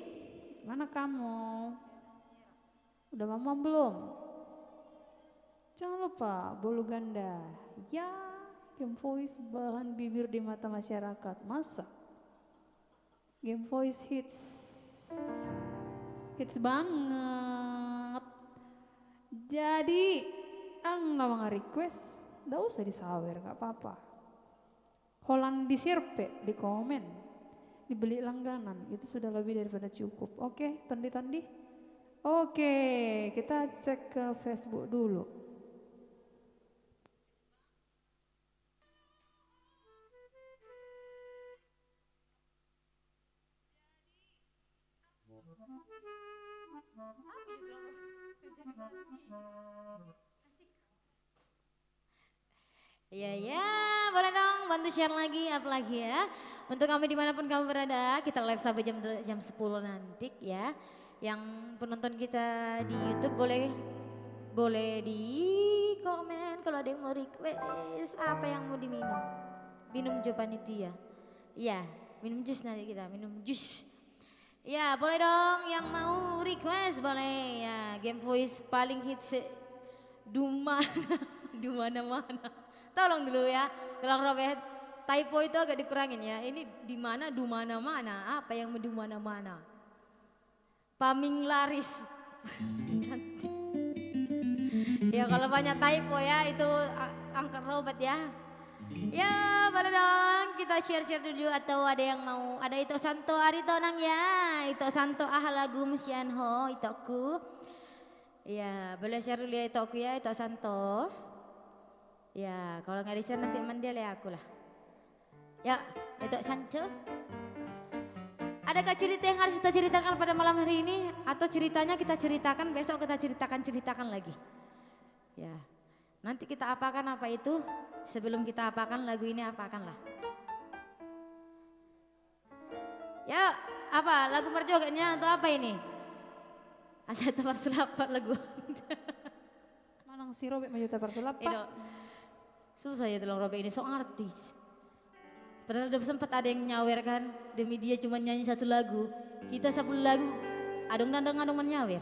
mana kamu? Udah mamuan belum? Jangan lupa bolu ganda. Ya, Game Voice bahan bibir di mata masyarakat. Masa? Game Voice hits. Hits banget. Jadi, ang na mangarequest, nggak usah disawer, nggak apa-apa. Holan di-share pe, di komen, dibeli langganan, itu sudah lebih daripada cukup. Oke, tondi-tondi. Oke, kita cek ke Facebook dulu. Iya, iya, boleh dong bantu share lagi, apalagi ya. Untuk kami dimanapun kamu berada, kita live sampai jam, jam sepuluh nanti ya. Yang penonton kita di YouTube boleh, boleh di komen kalau ada yang mau request apa yang mau diminum. Minum jo panitia. Iya, minum jus nanti kita, minum jus. Ya, boleh dong yang mau request, boleh. Ya, Game Voice paling hits se-, dumana, dumana-mana. Tolong dulu ya, tolong Robert. Typo itu agak dikurangin ya. Ini di mana, dumana-mana. Apa yang dumana-mana? Paminglaris. Cantik. Ya, kalau banyak typo ya, itu a-, angkat Robert ya. Ya, boleh dong kita share-share dulu atau ada yang mau, ada Ito Santo, ari to nang ya. Ito Santo, aha lagum sian ho, itokku. Ya, boleh share dulu ya itokku ya, Ito Santo. Ya, kalau nggak di-share nanti mandiale aku lah. Ya, Ito Santo. Adakah cerita yang harus kita ceritakan pada malam hari ini? Atau ceritanya kita ceritakan, besok kita ceritakan, ceritakan lagi? Ya. Nanti kita apakan apa itu? Sebelum kita apakan lagu ini, apakanlah. Ya, apa? Lagu marjoget nian atau apa ini? Asa taparsulapak lagu. Manang si Robek ma jo taparsulapak. Ido. Susah ya tolong Robek ini, sok artis. Padahal udah sempat ada yang nyawer kan, demi dia cuma nyanyi satu lagu. Kita sapulu lagu, adong na ndang adong manyawer.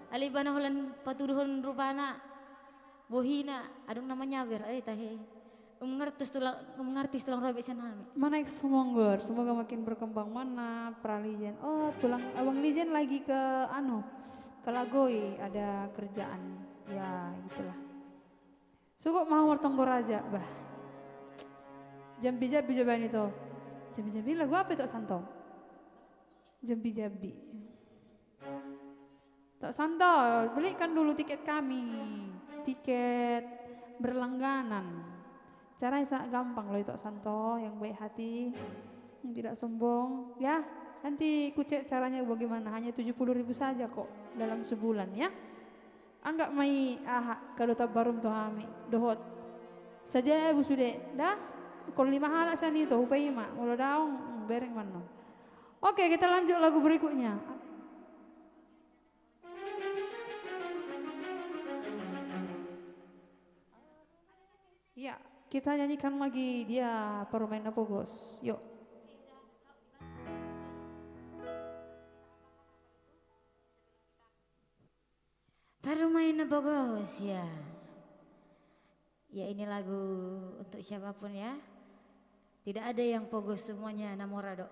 Alai ibana holan patuduhon rupana, bohina, adong na manyawer, eh, tahe. Mengertus tulang, mengertis tulang robek sian hami. Mana Ex Monggor, semoga makin berkembang. Mana Pra Legend? Oh, tulang Abang Legend lagi ke anu, ke Lagoi, ada kerjaan. Ya, gitulah. Sugot ma hamu martonggo raja, bah. Jambi-jambi jo baen ito. Jambi-jambi lagu apa ito, Santo? Jambi-jambi. Tok Santo, belikan dulu tiket kami. Tiket berlangganan. Caranya sangat gampang loh, Tok Santo yang baik hati, yang tidak sombong. Ya, nanti kucek caranya bagaimana. Hanya tujuh puluh ribu saja kok dalam sebulan ya. Anggap ma i aha, kado tambarum tu hami. Dohot sajabu sude, da? Kol lima halak sian ito, hupaima. Molo daong, bereng ma annon. Oke, kita lanjut lagu berikutnya. Ya, kita nyanyikan lagi dia, Parumaen na Pogos. Yuk. Parumaen na Pogos, ya. Ya, ini lagu untuk siapapun ya. Tidak ada yang pogos, semuanya na mora do.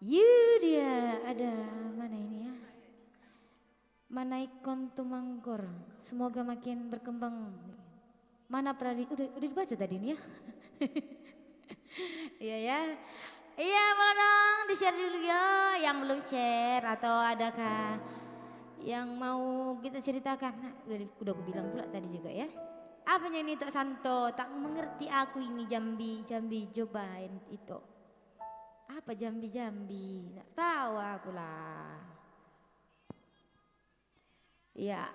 Yuda, ada mana ini ya? Manaikkon tumanggor. Semoga makin berkembang. Mana Pradi? Udah, udah dibaca tadi nih ya? Iya ya. Iya, molo dong, di-share dulu ya yang belum share atau adakah yang mau kita ceritakan? Nah, udah, udah aku bilang pula tadi juga ya. Apanya ini, Tok Santo? Tak mengerti aku ini, jambi, jambi, cobain itu. Apa jambi-jambi? Tak tahu aku lah. Iya.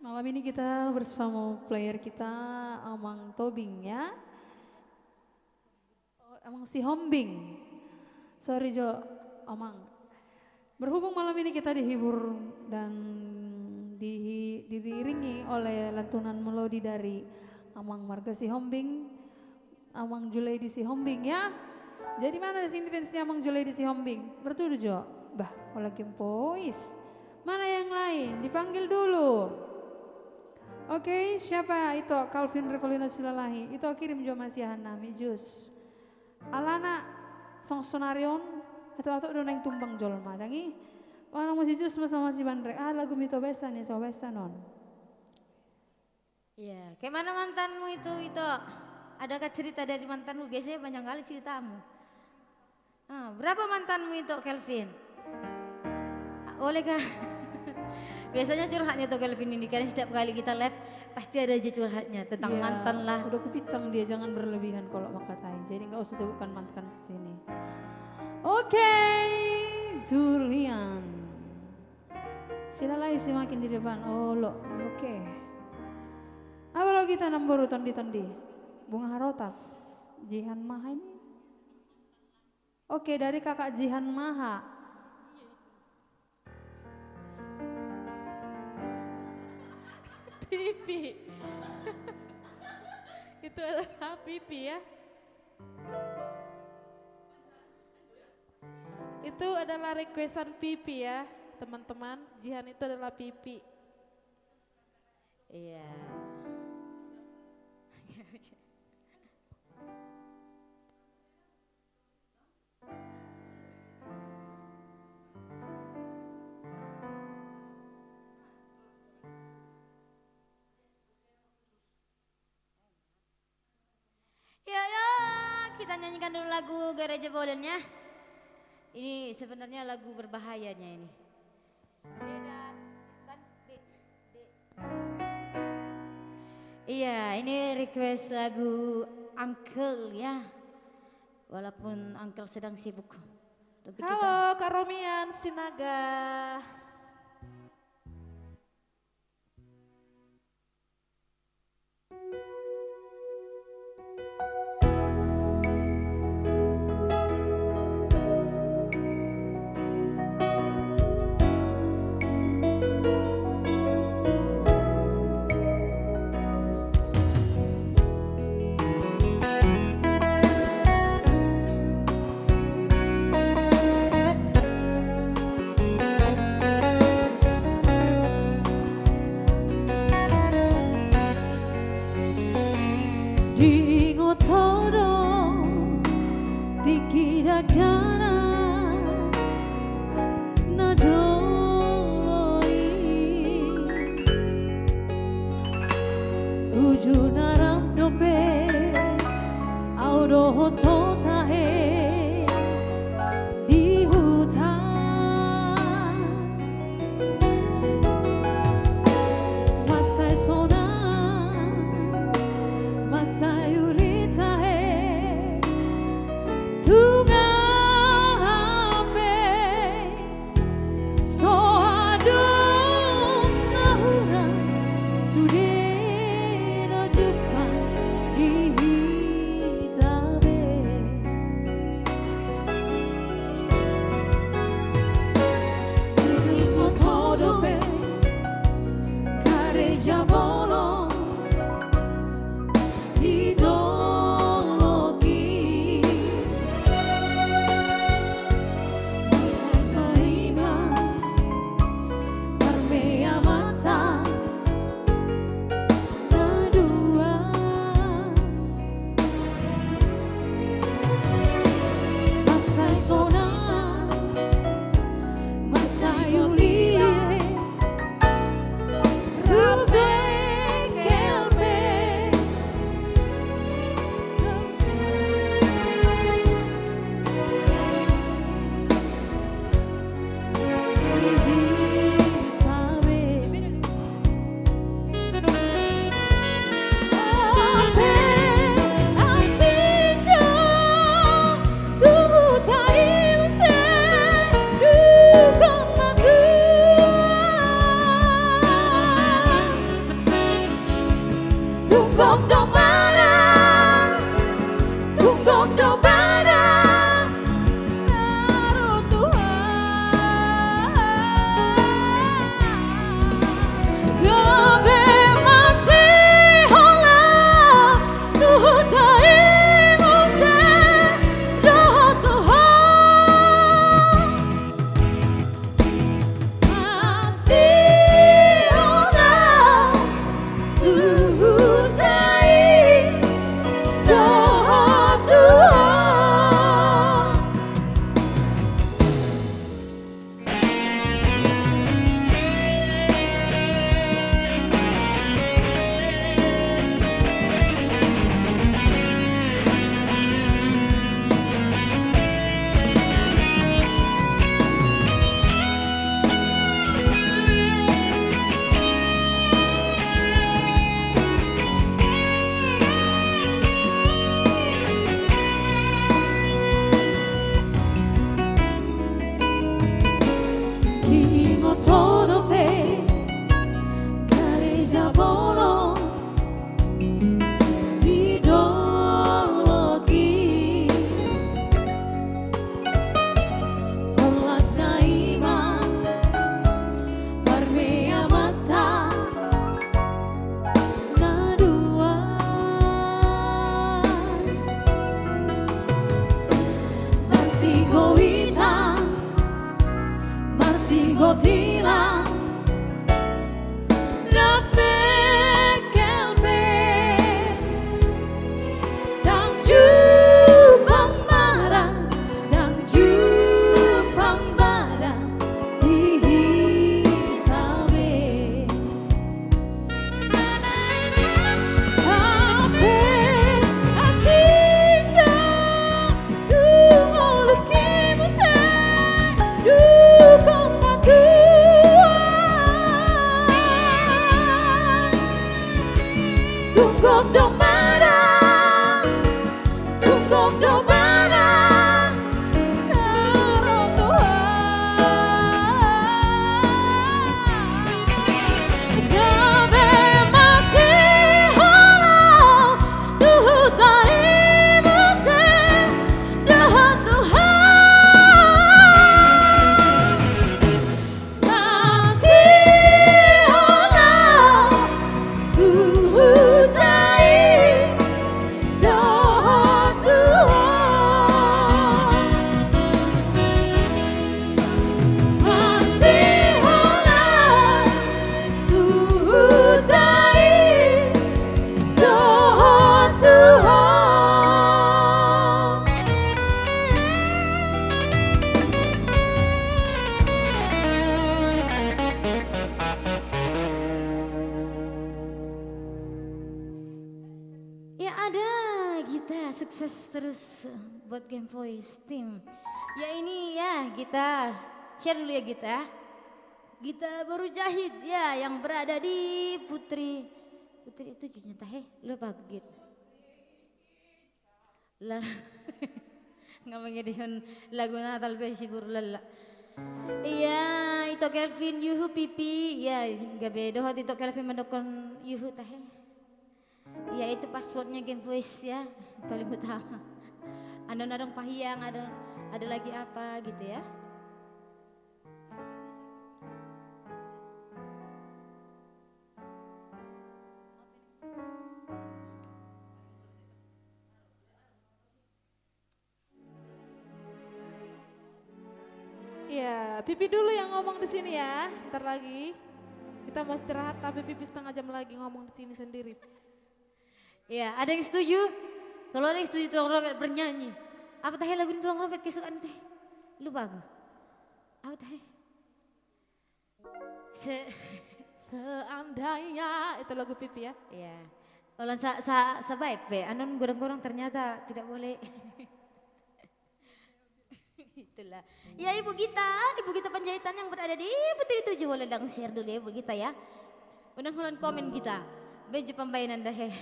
Malam ini kita bersama player kita, Amang Tobing, ya. Oh, Amang Sihombing. Sorry, Jo, Amang. Berhubung malam ini kita dihibur dan dihi-, diiringi oleh lantunan melodi dari Amang Marga Sihombing, Amang Junaidi Sihombing, ya. Jadi mana sini fansnya Amang Junaidi Sihombing? Bertudu, Jo. Bah, oleh Kimpois. Mana yang lain? Dipanggil dulu. Oke, siapa itu? Calvin Revolino Silalahi. Itu kirim jo ma sian hami, Jus. Alana songon sonari on, atok-atok do naeng tumbang jolma, dang i. Mana muse Jus ma songon si Bandrek. Ah, lagu mito besa ni, so besa non. Iya, kayak mana mantanmu itu, Ito? Adakah cerita dari mantanmu? Biasanya panjang kali ceritamu. Ah, berapa mantanmu itu, Kelvin? Ah, boleh kah? Biasanya curhatnya tuh Kelvin ini, karena setiap kali kita live, pasti ada aja curhatnya tentang Iya, mantan lah. Udah kupincang dia, jangan berlebihan kalau makatai. Jadi nggak usah sebutkan mantan sini. Oke, Julian. Silalahi Simakin di depan. Olo, oke. Apa lagi tanam boru tondi-tondi? Bunga Harotas. Jihan Maha ini. Oke, dari kakak Jihan Maha. Pipi. Itu adalah pipi ya. Itu adalah requestan Pipi ya, teman-teman. Jihan itu adalah Pipi. Iya. Yo, yo, kita nyanyikan dulu lagu Gereja Boden ya. Ini sebenarnya lagu berbahayanya ini. Beda, kan, de-, de-, iya, ini request lagu Uncle ya. Walaupun Uncle sedang sibuk. Tapi kita Halo, Karomian Sinaga. Diingot ho do tingki daganan na jolo i. Uju na ram dope au dohot ho tahe di huta. Mansai sonang, mansai uli tahe, tung hape so adong na hurang, sude na jumpang di hita be. Domana, tunggok domana, na ro tu ho. Gabe masiholong tu huta i muse dohot tu ho. Masiholong tu huta i dohot tu ho. Masiholong tu huta i dohot tu ho. Ya, ada Gita, sukses terus buat Game Voice Team. Ya, ini ya, Gita. Share dulu ya, Gita. Gita Baru Jahit, ya, yang berada di Putri, Putri itu judulnya tahe, lupa, Git. La-, nga mangidihon lagu Natal pe si boru lala. Iya, Ito Kelvin, yuhu, Pipi. Iya, gabe dohot Ito Kelvin mandokkon yuhu tahe. Iya, itu passwordnya Game Voice ya, paling utama. Anu, adong pahiang, ada, ada lagi apa gitu ya. Iya, Pipi dulu yang ngomong di sini ya, ntar lagi. Kita mau istirahat, tapi Pipi setengah jam lagi ngomong di sini sendiri. Iya, ada yang setuju? Kalau ada yang setuju, Tulang Robert bernyanyi. Apa tahe lagu ni, Tulang Robert, kesukaan tahe? Lupa aku. Apa tahe? Se-, seandainya, itu lagu Pipi ya? Iya. Ulang sa-, sa-, sabaik pe, anu godang-godang ternyata tidak boleh. Itulah. Ya, Ibu Gita, Ibu Gita Panjaitan yang berada di Putri Tujuh, boleh dong share dulu ya, Ibu Gita ya. Unang holan komen, Gita. Bejo pambaenan dahe.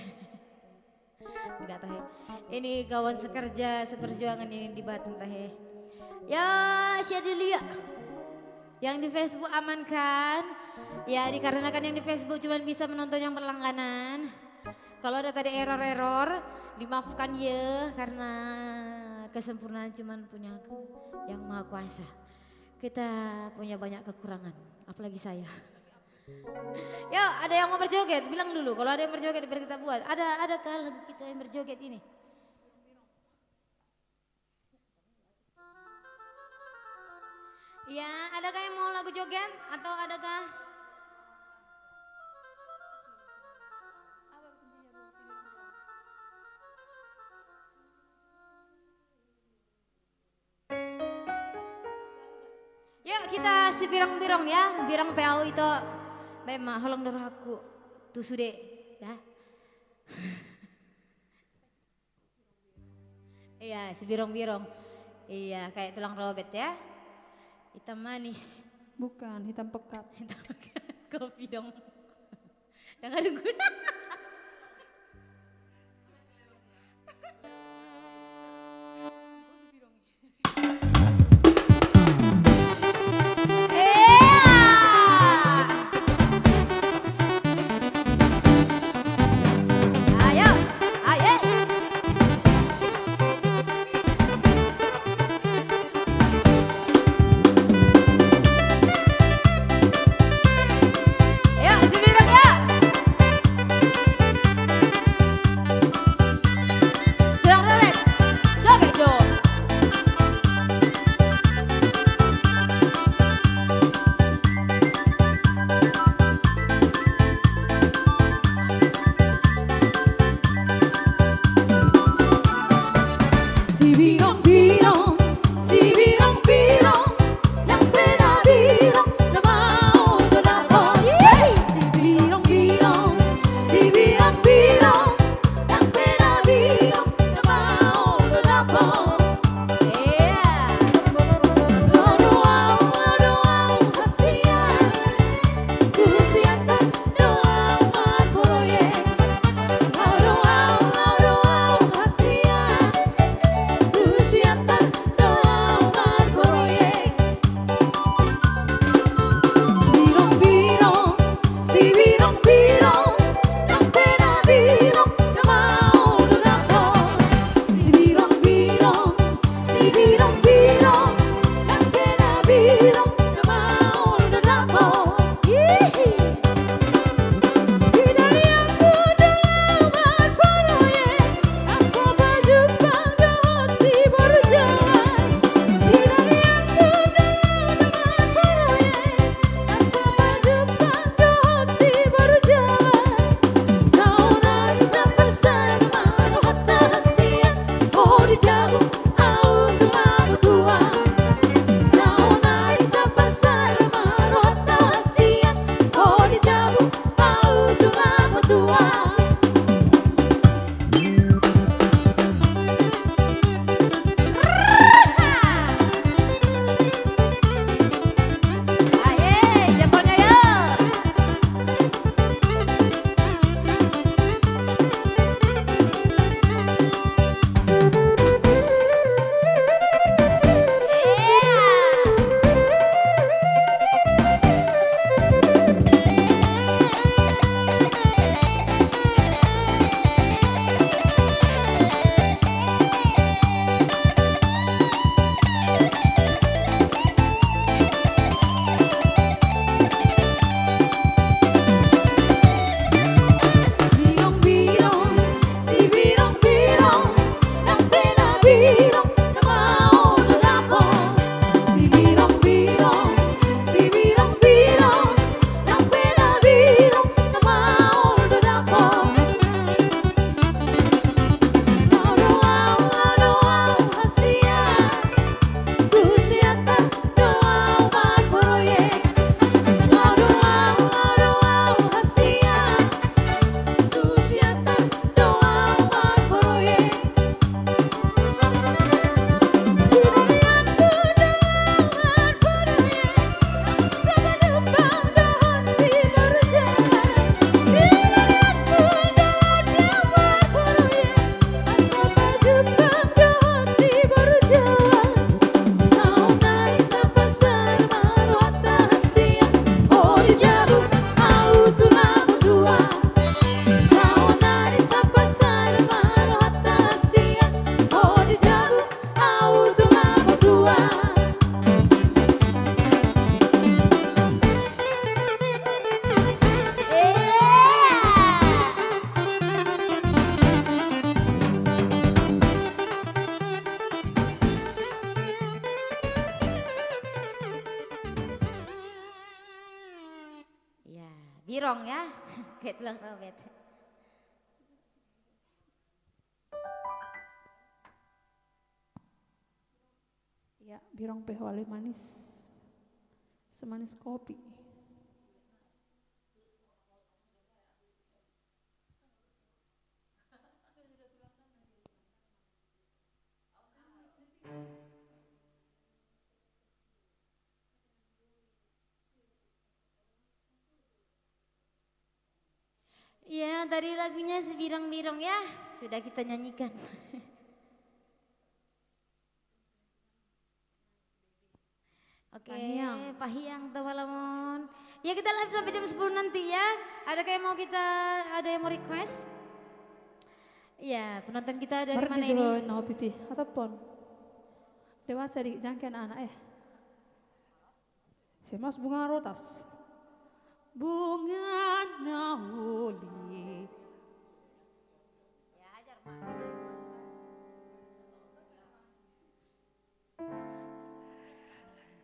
Enggak tahe. Ini kawan sekerja, seperjuangan ini di Batam tahe. Ya, share dulu ya. Yang di Facebook aman kan? Ya, dikarenakan yang di Facebook cuma bisa menonton yang berlangganan. Kalau ada tadi error-error, dimaafkan ya, karena kesempurnaan cuma punya Yang Maha Kuasa. Kita punya banyak kekurangan, apalagi saya. Yo, ada yang mau berjoget? Bilang dulu. Kalau ada yang berjoget, biar kita buat. Ada, adakah lagu kita yang berjoget ini? Iya, adakah yang mau lagu joget? Atau adakah? Yuk, kita sibirong-birong ya, birong pe au, Ito. Baen ma, holong do rohangku tu sude, ya. Iya, sibirong-birong. Iya, kayak Tulang Robert ya. Hitam manis. Bukan, hitam pekat. Hitam pekat. Kopi dong. Yang ada guna. Ya, Birong ya. Kayak tulang robet. Ya, Birong pe holan manis. Semanis kopi. Iya, tadi lagunya si Birong-Birong ya, sudah kita nyanyikan. Oke, Pahiang. Pahiang, tau malamon. Ya, kita live sampai jam sepuluh nanti ya. Adakah yang mau kita, ada yang mau request? Ya, penonton kita dari mana ini? Marga Johor, Nawa Pipi, atau Pon? Dewasa di jangkauan anak, eh. Simas bunga rotas. Bunga na uli.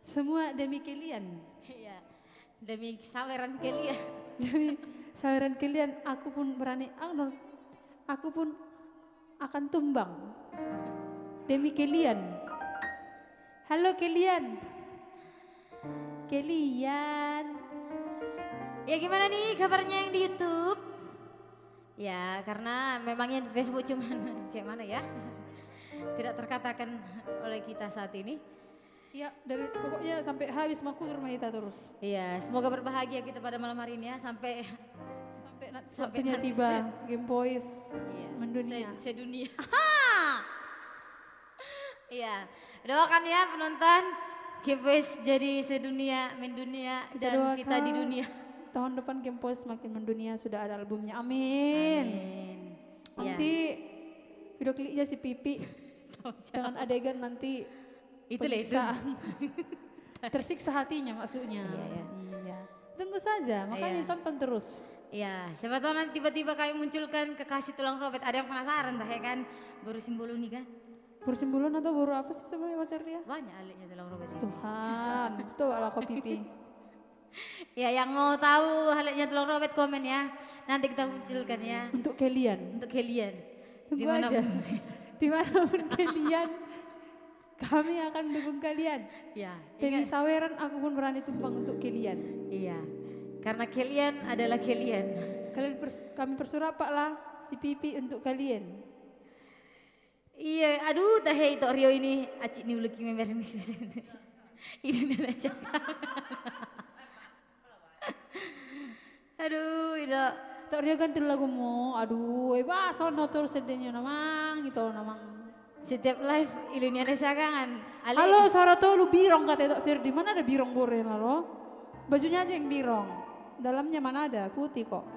Semua demi kalian. Iya. Demi saweran kalian. Demi saweran kalian, aku pun berani, anu, aku pun akan tumbang. Demi kalian. Halo kalian. Kalian. Ya, gimana nih kabarnya yang di YouTube? Ya, karena memangnya di Facebook cuman kayak mana ya? Tidak terkatakan oleh kita saat ini. Ya, dari, pokoknya sampai habis makulur ma hita terus. Iya, semoga berbahagia kita pada malam hari ini ya, sampai, sampai na-, sampai waktunya nanti tiba, Game Boys mendunia. Iya. Se-, sedunia. Iya. Doakan ya penonton, Game Boys jadi sedunia, mendunia, dan kita di dunia. Kita doakan. Tahun depan Kempos makin mendunia sudah ada albumnya. Amin. Amin. Nanti video klipnya si Pipi dengan adegan nanti penyiksaan. Tersiksa hatinya maksudnya. Iya, iya. Tunggu saja, makanya ditonton terus. Iya, siapa tahu nanti tiba-tiba kami munculkan kekasih tulang robek. Ada yang penasaran dah ya kan? Boru Simbolon ini kan? Boru Simbolon atau boru apa sih sebenarnya pacar dia? Banyak aliknya tulang robek ini. Tuhan, betul lah kok Pipi. Ya, yang mau tahu aliknya tulang robek komen ya. Nanti kita munculkan ya. Untuk kalian. Untuk kalian. Tunggu aja. Dimanapun kalian, kami akan dukung kalian. Ya. Pemi Saweran, aku pun berani tumbang untuk kalian. Iya. Karena kalian adalah kalian. Kalian pers-, kami persurapaklah si Pipi untuk kalian. Iya, aduh, tahe Ito Rio ini, acik ni ulu ki memer ni. Ini dia aja. Aduh, Ito. Ito Rio ganti lagumu. Aduh, eh, bah, sono terus sedihnya namang, itu namang. Setiap live, ilunya ada sagangan. Halo, suara tolu birong kata Ito Firdi. Mana ada birong bore, halo? Bajunya aja yang birong. Dalamnya mana ada? Putih kok.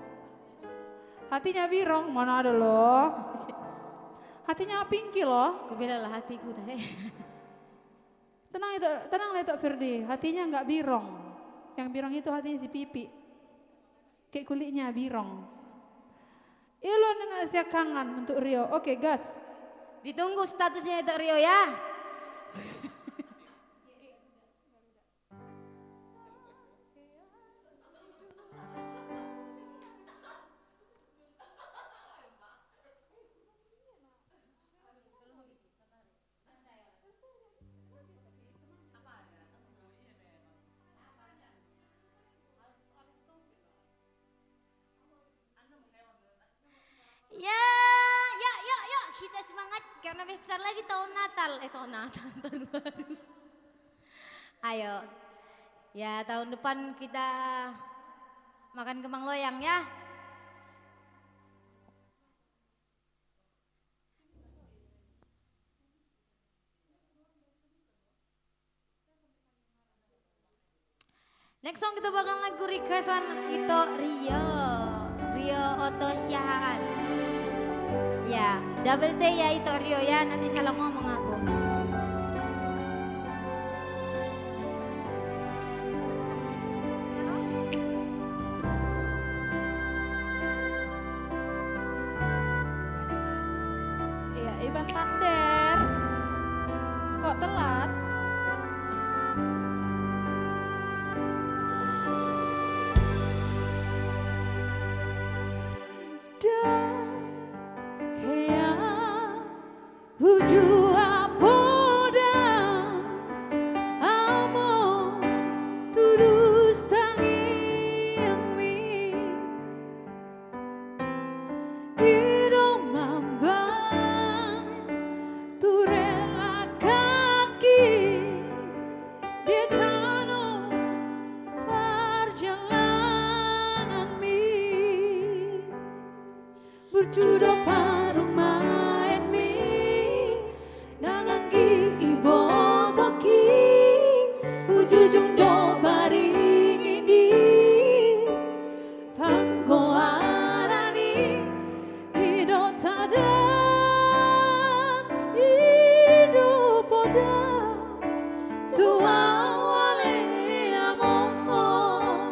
Hatinya birong, mana ada loh. Hatinya Pinky loh. Kau bela lah hatiku tadi. Tenang itu, tenang lah itu Firdi. Hatinya nggak birong. Yang birong itu hatinya si Pipi. Kayak kulitnya birong. Ilo nena siakangan untuk Rio. Oke, gas. Ditunggu statusnya itu Rio ya. Ya, yuk, yuk, yuk, kita semangat karena bentar lagi tahun Natal. Eh, tahun Natal, tahun baru. Ayo. Ya, tahun depan kita makan kembang loyang ya. Next song kita bakal lagu requestan Ito Rio. Rio Oto Siahaan. Ya, double T ya Ito Rio ya, nanti salah ngomong aku. Iya, Iban Pander. Kok telat? Dang hea uju apodan among tudos tangiangmi. Didok mambahen tu rela kaki di tano parjalananmi. Burju do parumaenmi, nang anggi ibotoki, ujujung do baringin i, panggoaran i, i do tadok, i do podang, tu au ale among.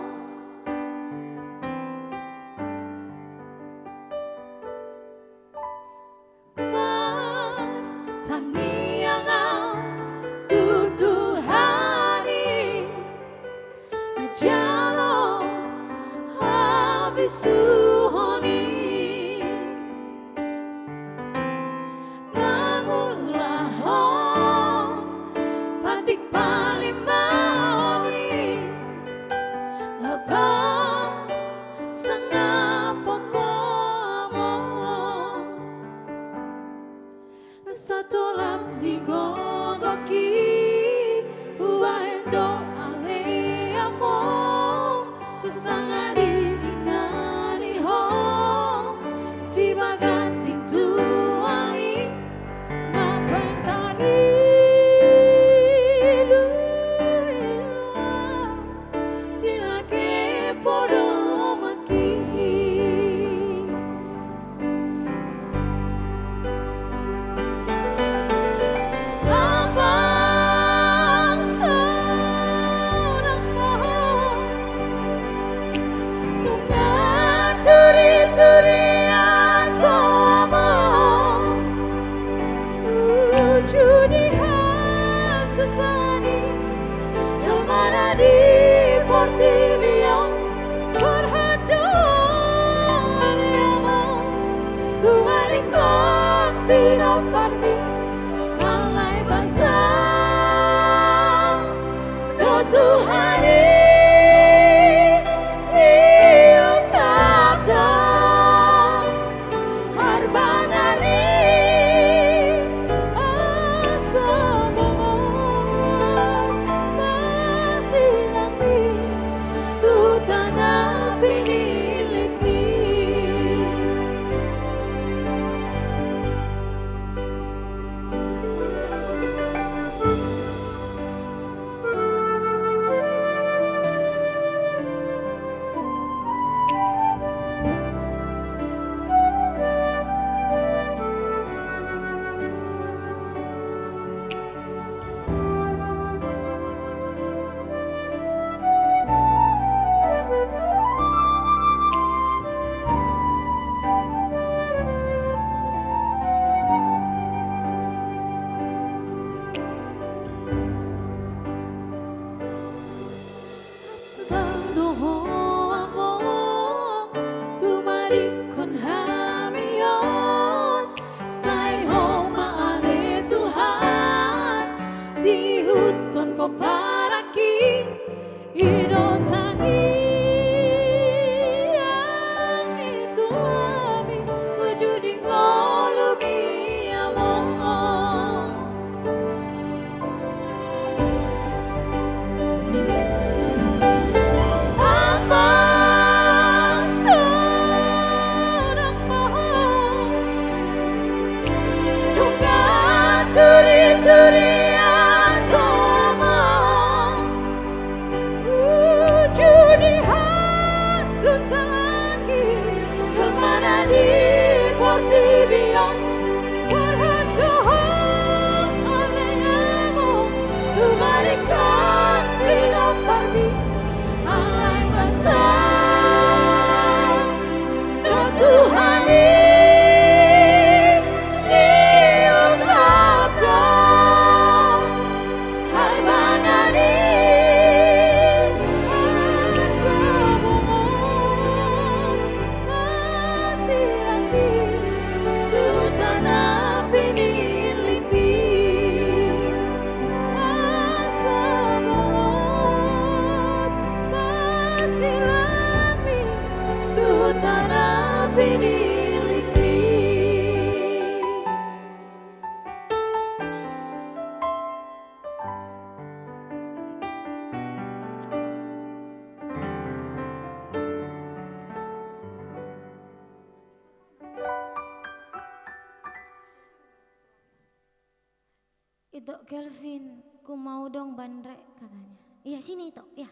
Ito, Kelvin, ku mau dong bandrek, katanya. Iya, sini, Ito, iya.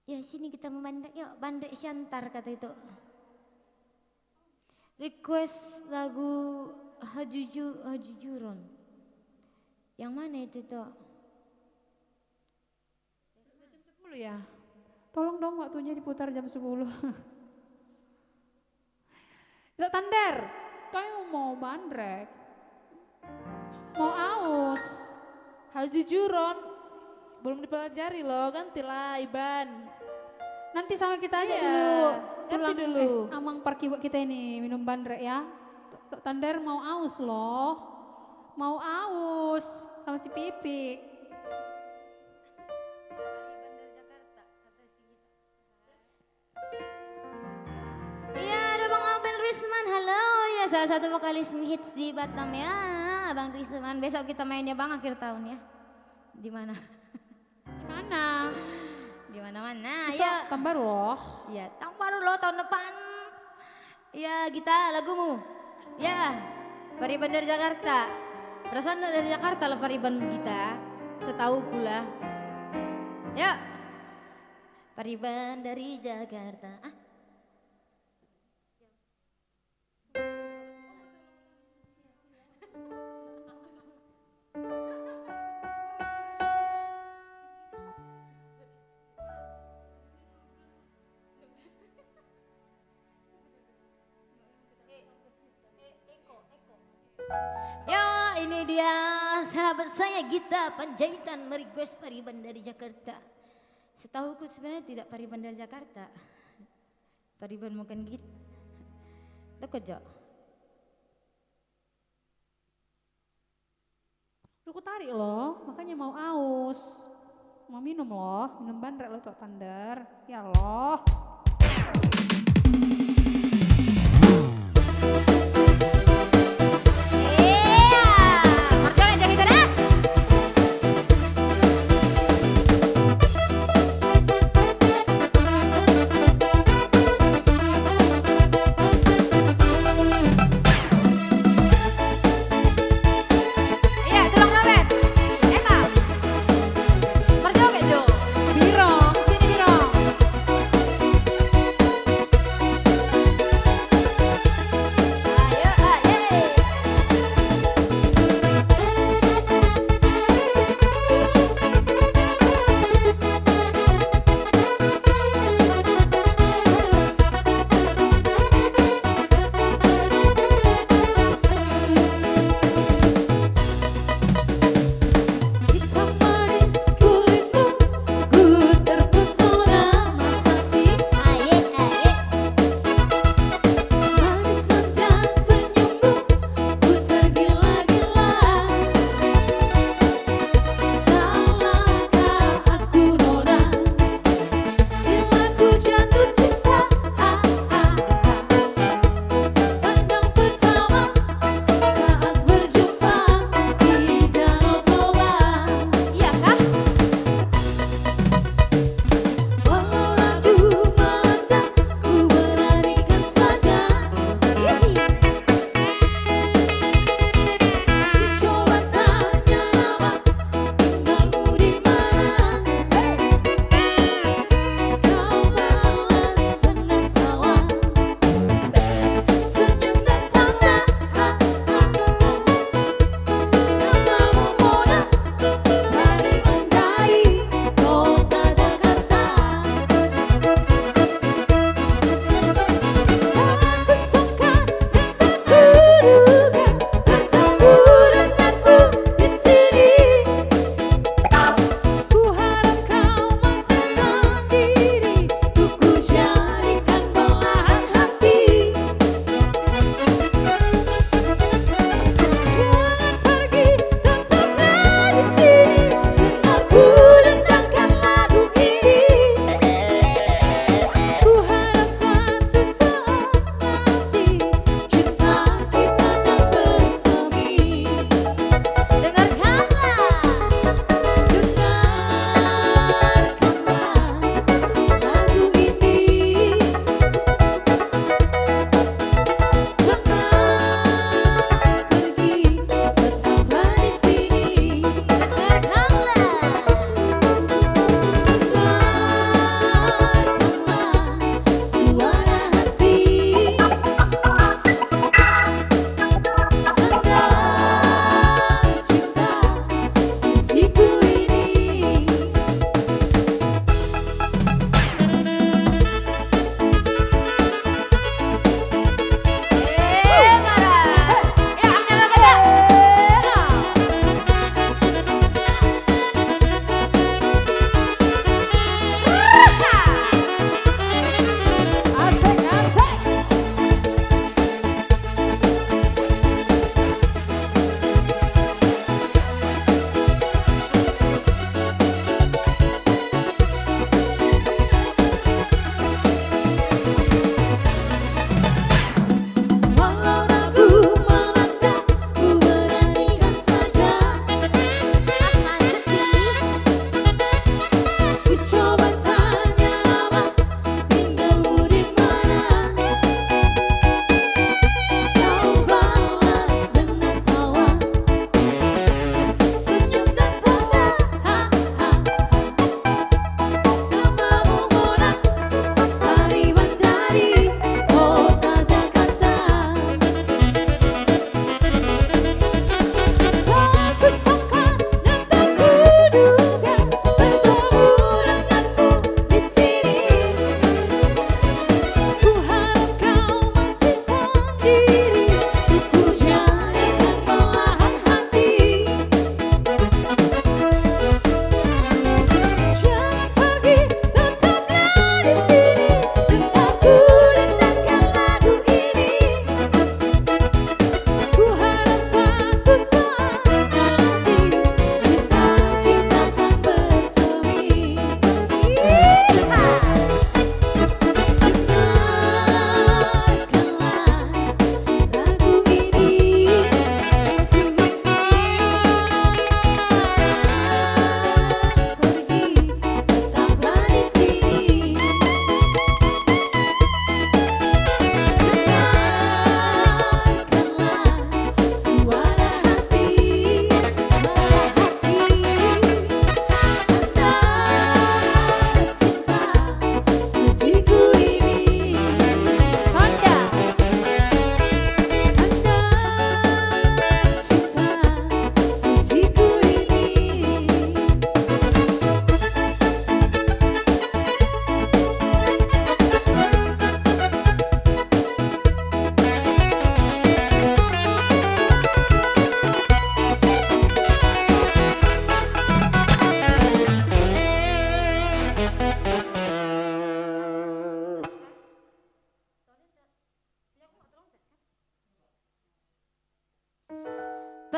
Ya, sini kita mau bandrek, yuk. Bandrek Siantar, kata Ito. Request lagu Hajuju-, Hajujuron. Yang mana itu, Ito? Jam sepuluh ya? Tolong dong waktunya diputar jam sepuluh. Ito Tander, kau mau bandrek? Mau aus? Hajujuron. Belum dipelajari loh, gantilah Iban. Nanti sama kita aja dulu. Iya, ganti dulu. Eh, Amang Parkibo kita ini minum bandrek ya. Ito Tander mau aus loh. Mau aus sama si Pipi. Iya, ada Bang Abel Risman. Halo, ya, salah satu vokalis hits di Batam, ya. Abang Risman, besok kita main, ya, Bang, akhir tahun, ya. Di mana? Di mana? Di mana-mana. Bisa ya. Tahun baru loh. Ya, tahun baru loh, tahun depan. Ya, Gita, lagumu. Ya, Pariban dari Jakarta. Perasaan dari Jakarta lah Pariban, Gita. Setauku lah. Ya. Pariban dari Jakarta. Ah. Ya, ini dia sahabat saya Gita Panjaitan merequest Pariban dari Jakarta. Setauku sebenarnya tidak Pariban dari Jakarta. Pariban bukan Git. Deket, Jo. Udah kutarik loh, makanya mau aus. Mau minum loh, minum bandrek loh, Ito Tander. Ya Allah. Iya, marjoget jo hita dah. Iya, tulang Robert. Eta. Marjoget jo. Biro, sini Biro.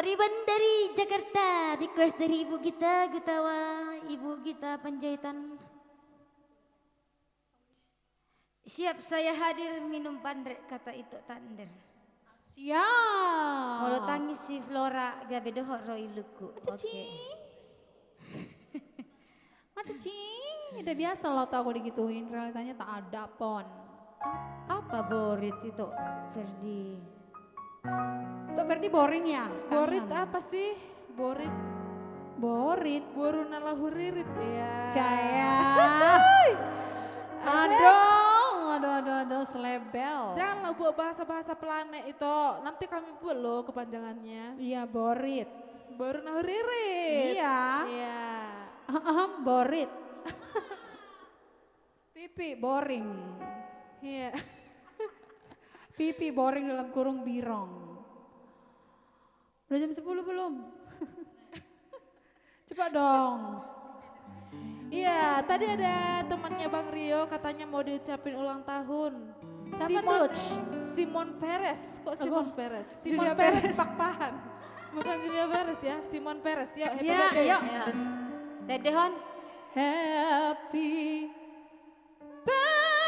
Riban dari Jakarta, request dari Ibu Gita Gutawa, Ibu Gita Panjaitan. Siap saya hadir minum panrek, kata Ito Tander. Siap. Molo tangis si Flora gabe dohot ro ilungku. Oke. Mata cing, udah biasa lo tau kalau digituin, realitanya tak ada pon. Apa borit itu, Ferdi? Itu Ferdi boring ya? Borit apa sih? Borit. Borit. Boru na laho ririt ya. Caya. Aduh, aduh, aduh, aduh, selebel. Janganlah buat bahasa-bahasa planet itu. Nanti kami buat loh kepanjangannya. Iya, borit. Boru na laho ririt. Iya. Iya. Ahem, borit. Pipi boring. Iya. Pipi boring dalam kurung birong. Udah jam sepuluh belum? Cepat dong. Iya, tadi ada temannya Bang Rio katanya mau diucapin ulang tahun. Siapa tuh? Simon Perez. Kok Simon Perez? Simon Perez Pakpahan. Bukan Julia Perez ya, Simon Perez. Yuk, happy birthday. Ayo. Tedehon. Happy birthday.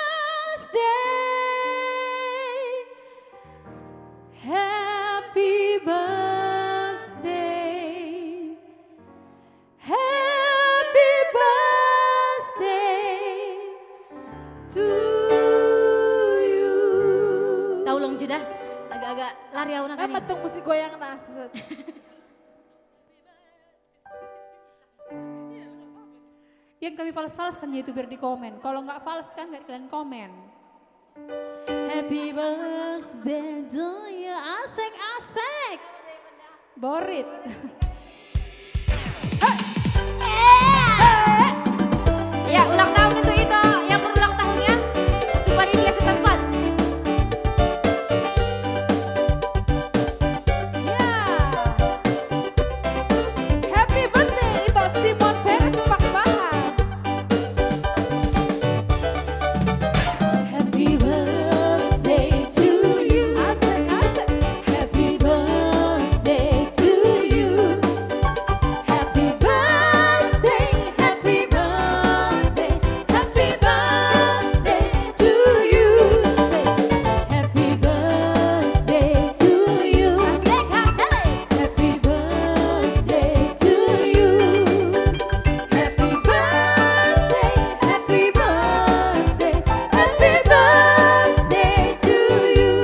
Happy birthday. Happy birthday to you. Tahu long judah, agak-agak lari auna kan. Apa tuh musik goyang nah? Yang kami falas-falas kan youtuber di komen. Kalau nggak falas kan nggak kalian komen. Happy birthday to you. Asik, asik. Borit. Ya, ulang tahun untuk Ito yang berulang tahunnya. Untuk panitia setempat. Ya. Happy birthday, Ito Simon Perez Pakpahan. Happy birthday to you. Asik, asik. Happy birthday to you. Happy birthday, happy birthday, happy birthday to you. Say, happy birthday to you. Asik, asik. Happy birthday to you. Happy birthday, happy birthday, happy birthday to you.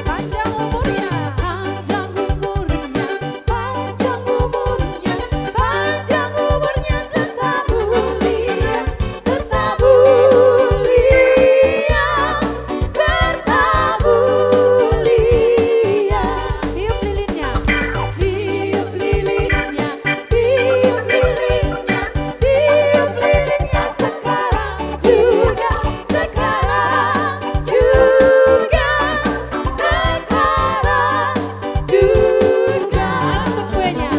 Panjang umurnya, panjang umurnya, panjang umurnya, panjang umurnya serta mulia, serta mulia, serta mulia. Tiup lilinnya. Tiup lilinnya. Tiup lilinnya, tiup lilinnya sekarang juga, sekarang juga, sekarang juga. Antuk kuenya,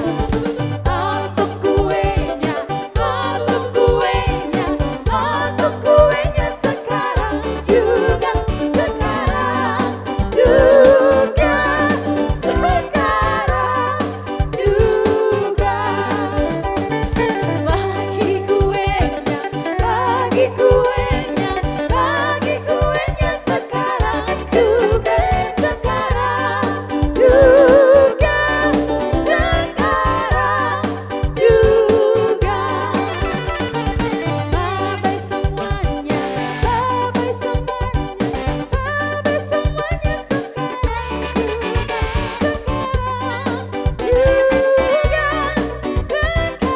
antuk kuenya, antuk kuenya, antuk kuenya sekarang juga, sekarang juga, sekarang juga. Bagi kuenya, bagi kuenya, bagi kuenya sekarang juga, sekarang juga, sekarang juga. Bye-bye semuanya, bye-bye semuanya, bye-bye semuanya. Sekarang juga, sekarang juga, sekarang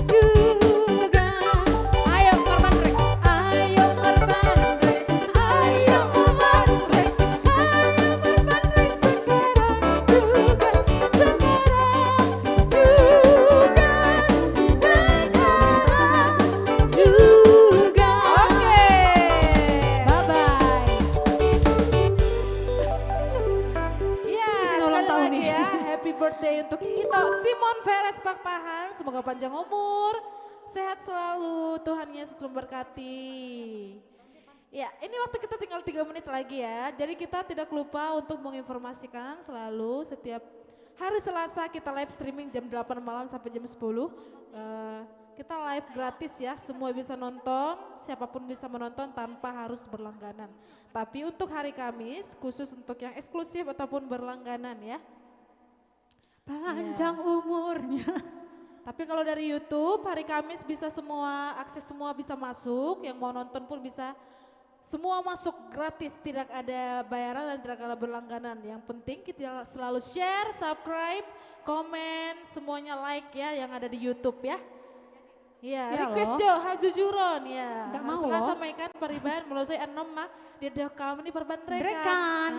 juga. Ayo, Marbanre. Ayo, Marbanre. Ayo, Marbanre. Ayo, Marbanre. Sekarang juga, sekarang juga, sekarang juga. Oke. Bye-bye. Ya, sekali lagi ya, happy birthday untuk Ito Simon Perez Pakpahan. Semoga panjang umur, sehat selalu, Tuhan Yesus memberkati. Ya, ini waktu kita tinggal tiga menit lagi ya. Jadi kita tidak lupa untuk menginformasikan selalu setiap Hari Selasa kita live streaming jam delapan malam sampai jam sepuluh. Eh, kita live gratis ya, semua bisa nonton, siapapun bisa menonton tanpa harus berlangganan. Tapi untuk hari Kamis, khusus untuk yang eksklusif ataupun berlangganan ya. Panjang umurnya. Tapi kalau dari YouTube, hari Kamis bisa semua, akses semua bisa masuk, yang mau nonton pun bisa, semua masuk gratis, tidak ada bayaran dan tidak ada berlangganan. Yang penting kita selalu share, subscribe, komen, semuanya like ya yang ada di YouTube ya. Iya, request jo hajujuron ya. Nggak mau loh. Hari Selasa ma i kan pariban, molo so i annon ma dia dok kami ni parbandrekan. Bandrekan.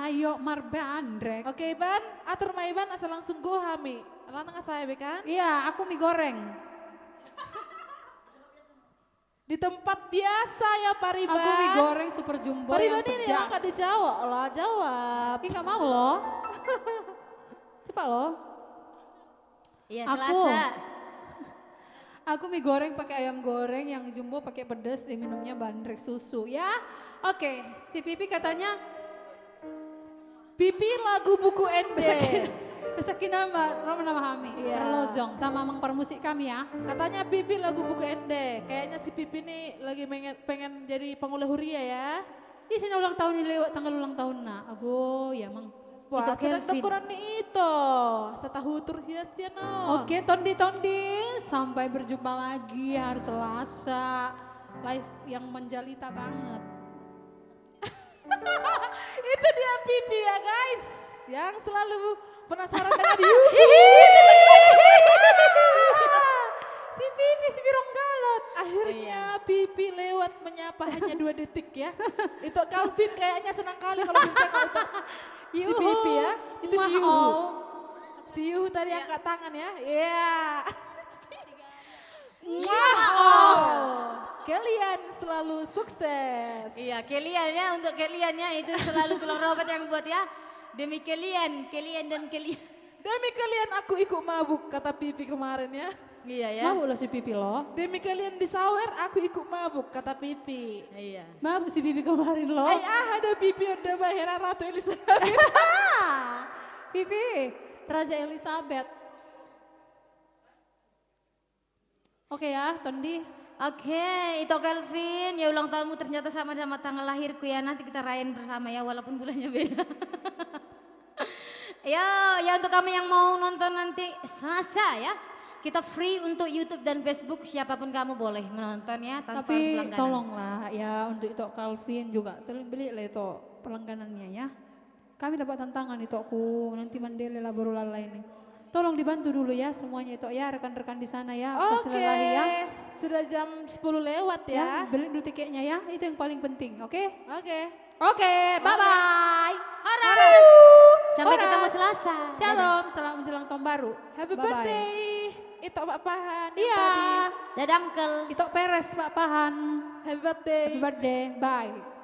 Ayo marbandrek. Oke Iban, atur ma Iban asa langsung go hami. Lanang asa ya kan? Iya, aku mie goreng. Di tempat biasa ya pariban. Aku mie goreng super jumbo yang pedas. Pariban ini yang angkat di Jawa, lah jawab. Ih, nggak mau loh. Coba loh. Iya, Selasa. Aku mie goreng pakai ayam goreng, yang jumbo pakai pedas, eh, minumnya bandrek susu ya. Oke, si Pipi katanya Pipi lagu Buku Ende. Pesakin nama, nama hami. Iya. Parlojong sama amang parmusik kami ya. Katanya Pipi lagu Buku Ende. Kayaknya si Pipi nih lagi pengen, pengen jadi pangula huria ya. Ih, sina ulang tahun ni lewat tanggal ulang tahun na. Ago, ya mang. Wah, ito sedang Kelvin. Dokuran ni ito. Satahutur hias ya non. Oke, tondi-tondi. Sampai berjumpa lagi hari Selasa. Live yang menjalita banget. Itu dia Pipi ya guys. Yang selalu penasaran dengan Yuhu. Si Pipi, si Birong Galot. Akhirnya Pipi lewat menyapa hanya dua detik ya. Itu Calvin kayaknya senang kali kalau bertemu itu. Si Pipi ya. Itu si Yuhu. Si Yuhu tadi angkat tangan ya. Iya. Wah, kalian selalu sukses. Iya, kalian ya, untuk kalian ya, itu selalu tulang robot yang buat ya. Demi kalian, kalian dan kalian. Demi kalian aku ikut mabuk, kata Pipi kemarin ya. Iya ya. Mabuk lo si Pipi lo. Demi kalian disawer, aku ikut mabuk, kata Pipi. Iya. Mabuk si Pipi kemarin lo. Ai aha do Pipi onda baheran Ratu Elizabeth. Pipi, Raja Elizabeth. Oke ya, tondi. Oke, ito Kelvin, ya ulang tahunmu ternyata sama sama tanggal lahirku ya, nanti kita rayain bersama ya, walaupun bulannya beda. Ya, ya untuk kamu yang mau nonton nanti Selasa ya, kita free untuk YouTube dan Facebook, siapapun kamu boleh menonton ya, tanpa harus berlangganan. Tapi tolonglah ya, untuk ito Kelvin juga, tolong beli lah ito perlangganannya ya. Kami dapat tantangan ito ku, nanti mandele lah baru lalai ini. Tolong dibantu dulu ya semuanya ito ya, rekan-rekan di sana ya, pas lelahi ya. Oke, sudah jam sepuluh lewat ya. Ya, beli dulu tiketnya ya, itu yang paling penting, oke? Oke. Oke, bye-bye. Horas. Sampai ketemu Selasa. Shalom, selamat menjelang tahun baru. Happy birthday. Ito Pak Pahan yang tadi. Dadah, Uncle. Ito Peres Pak Pahan. Happy birthday. Happy birthday. Bye.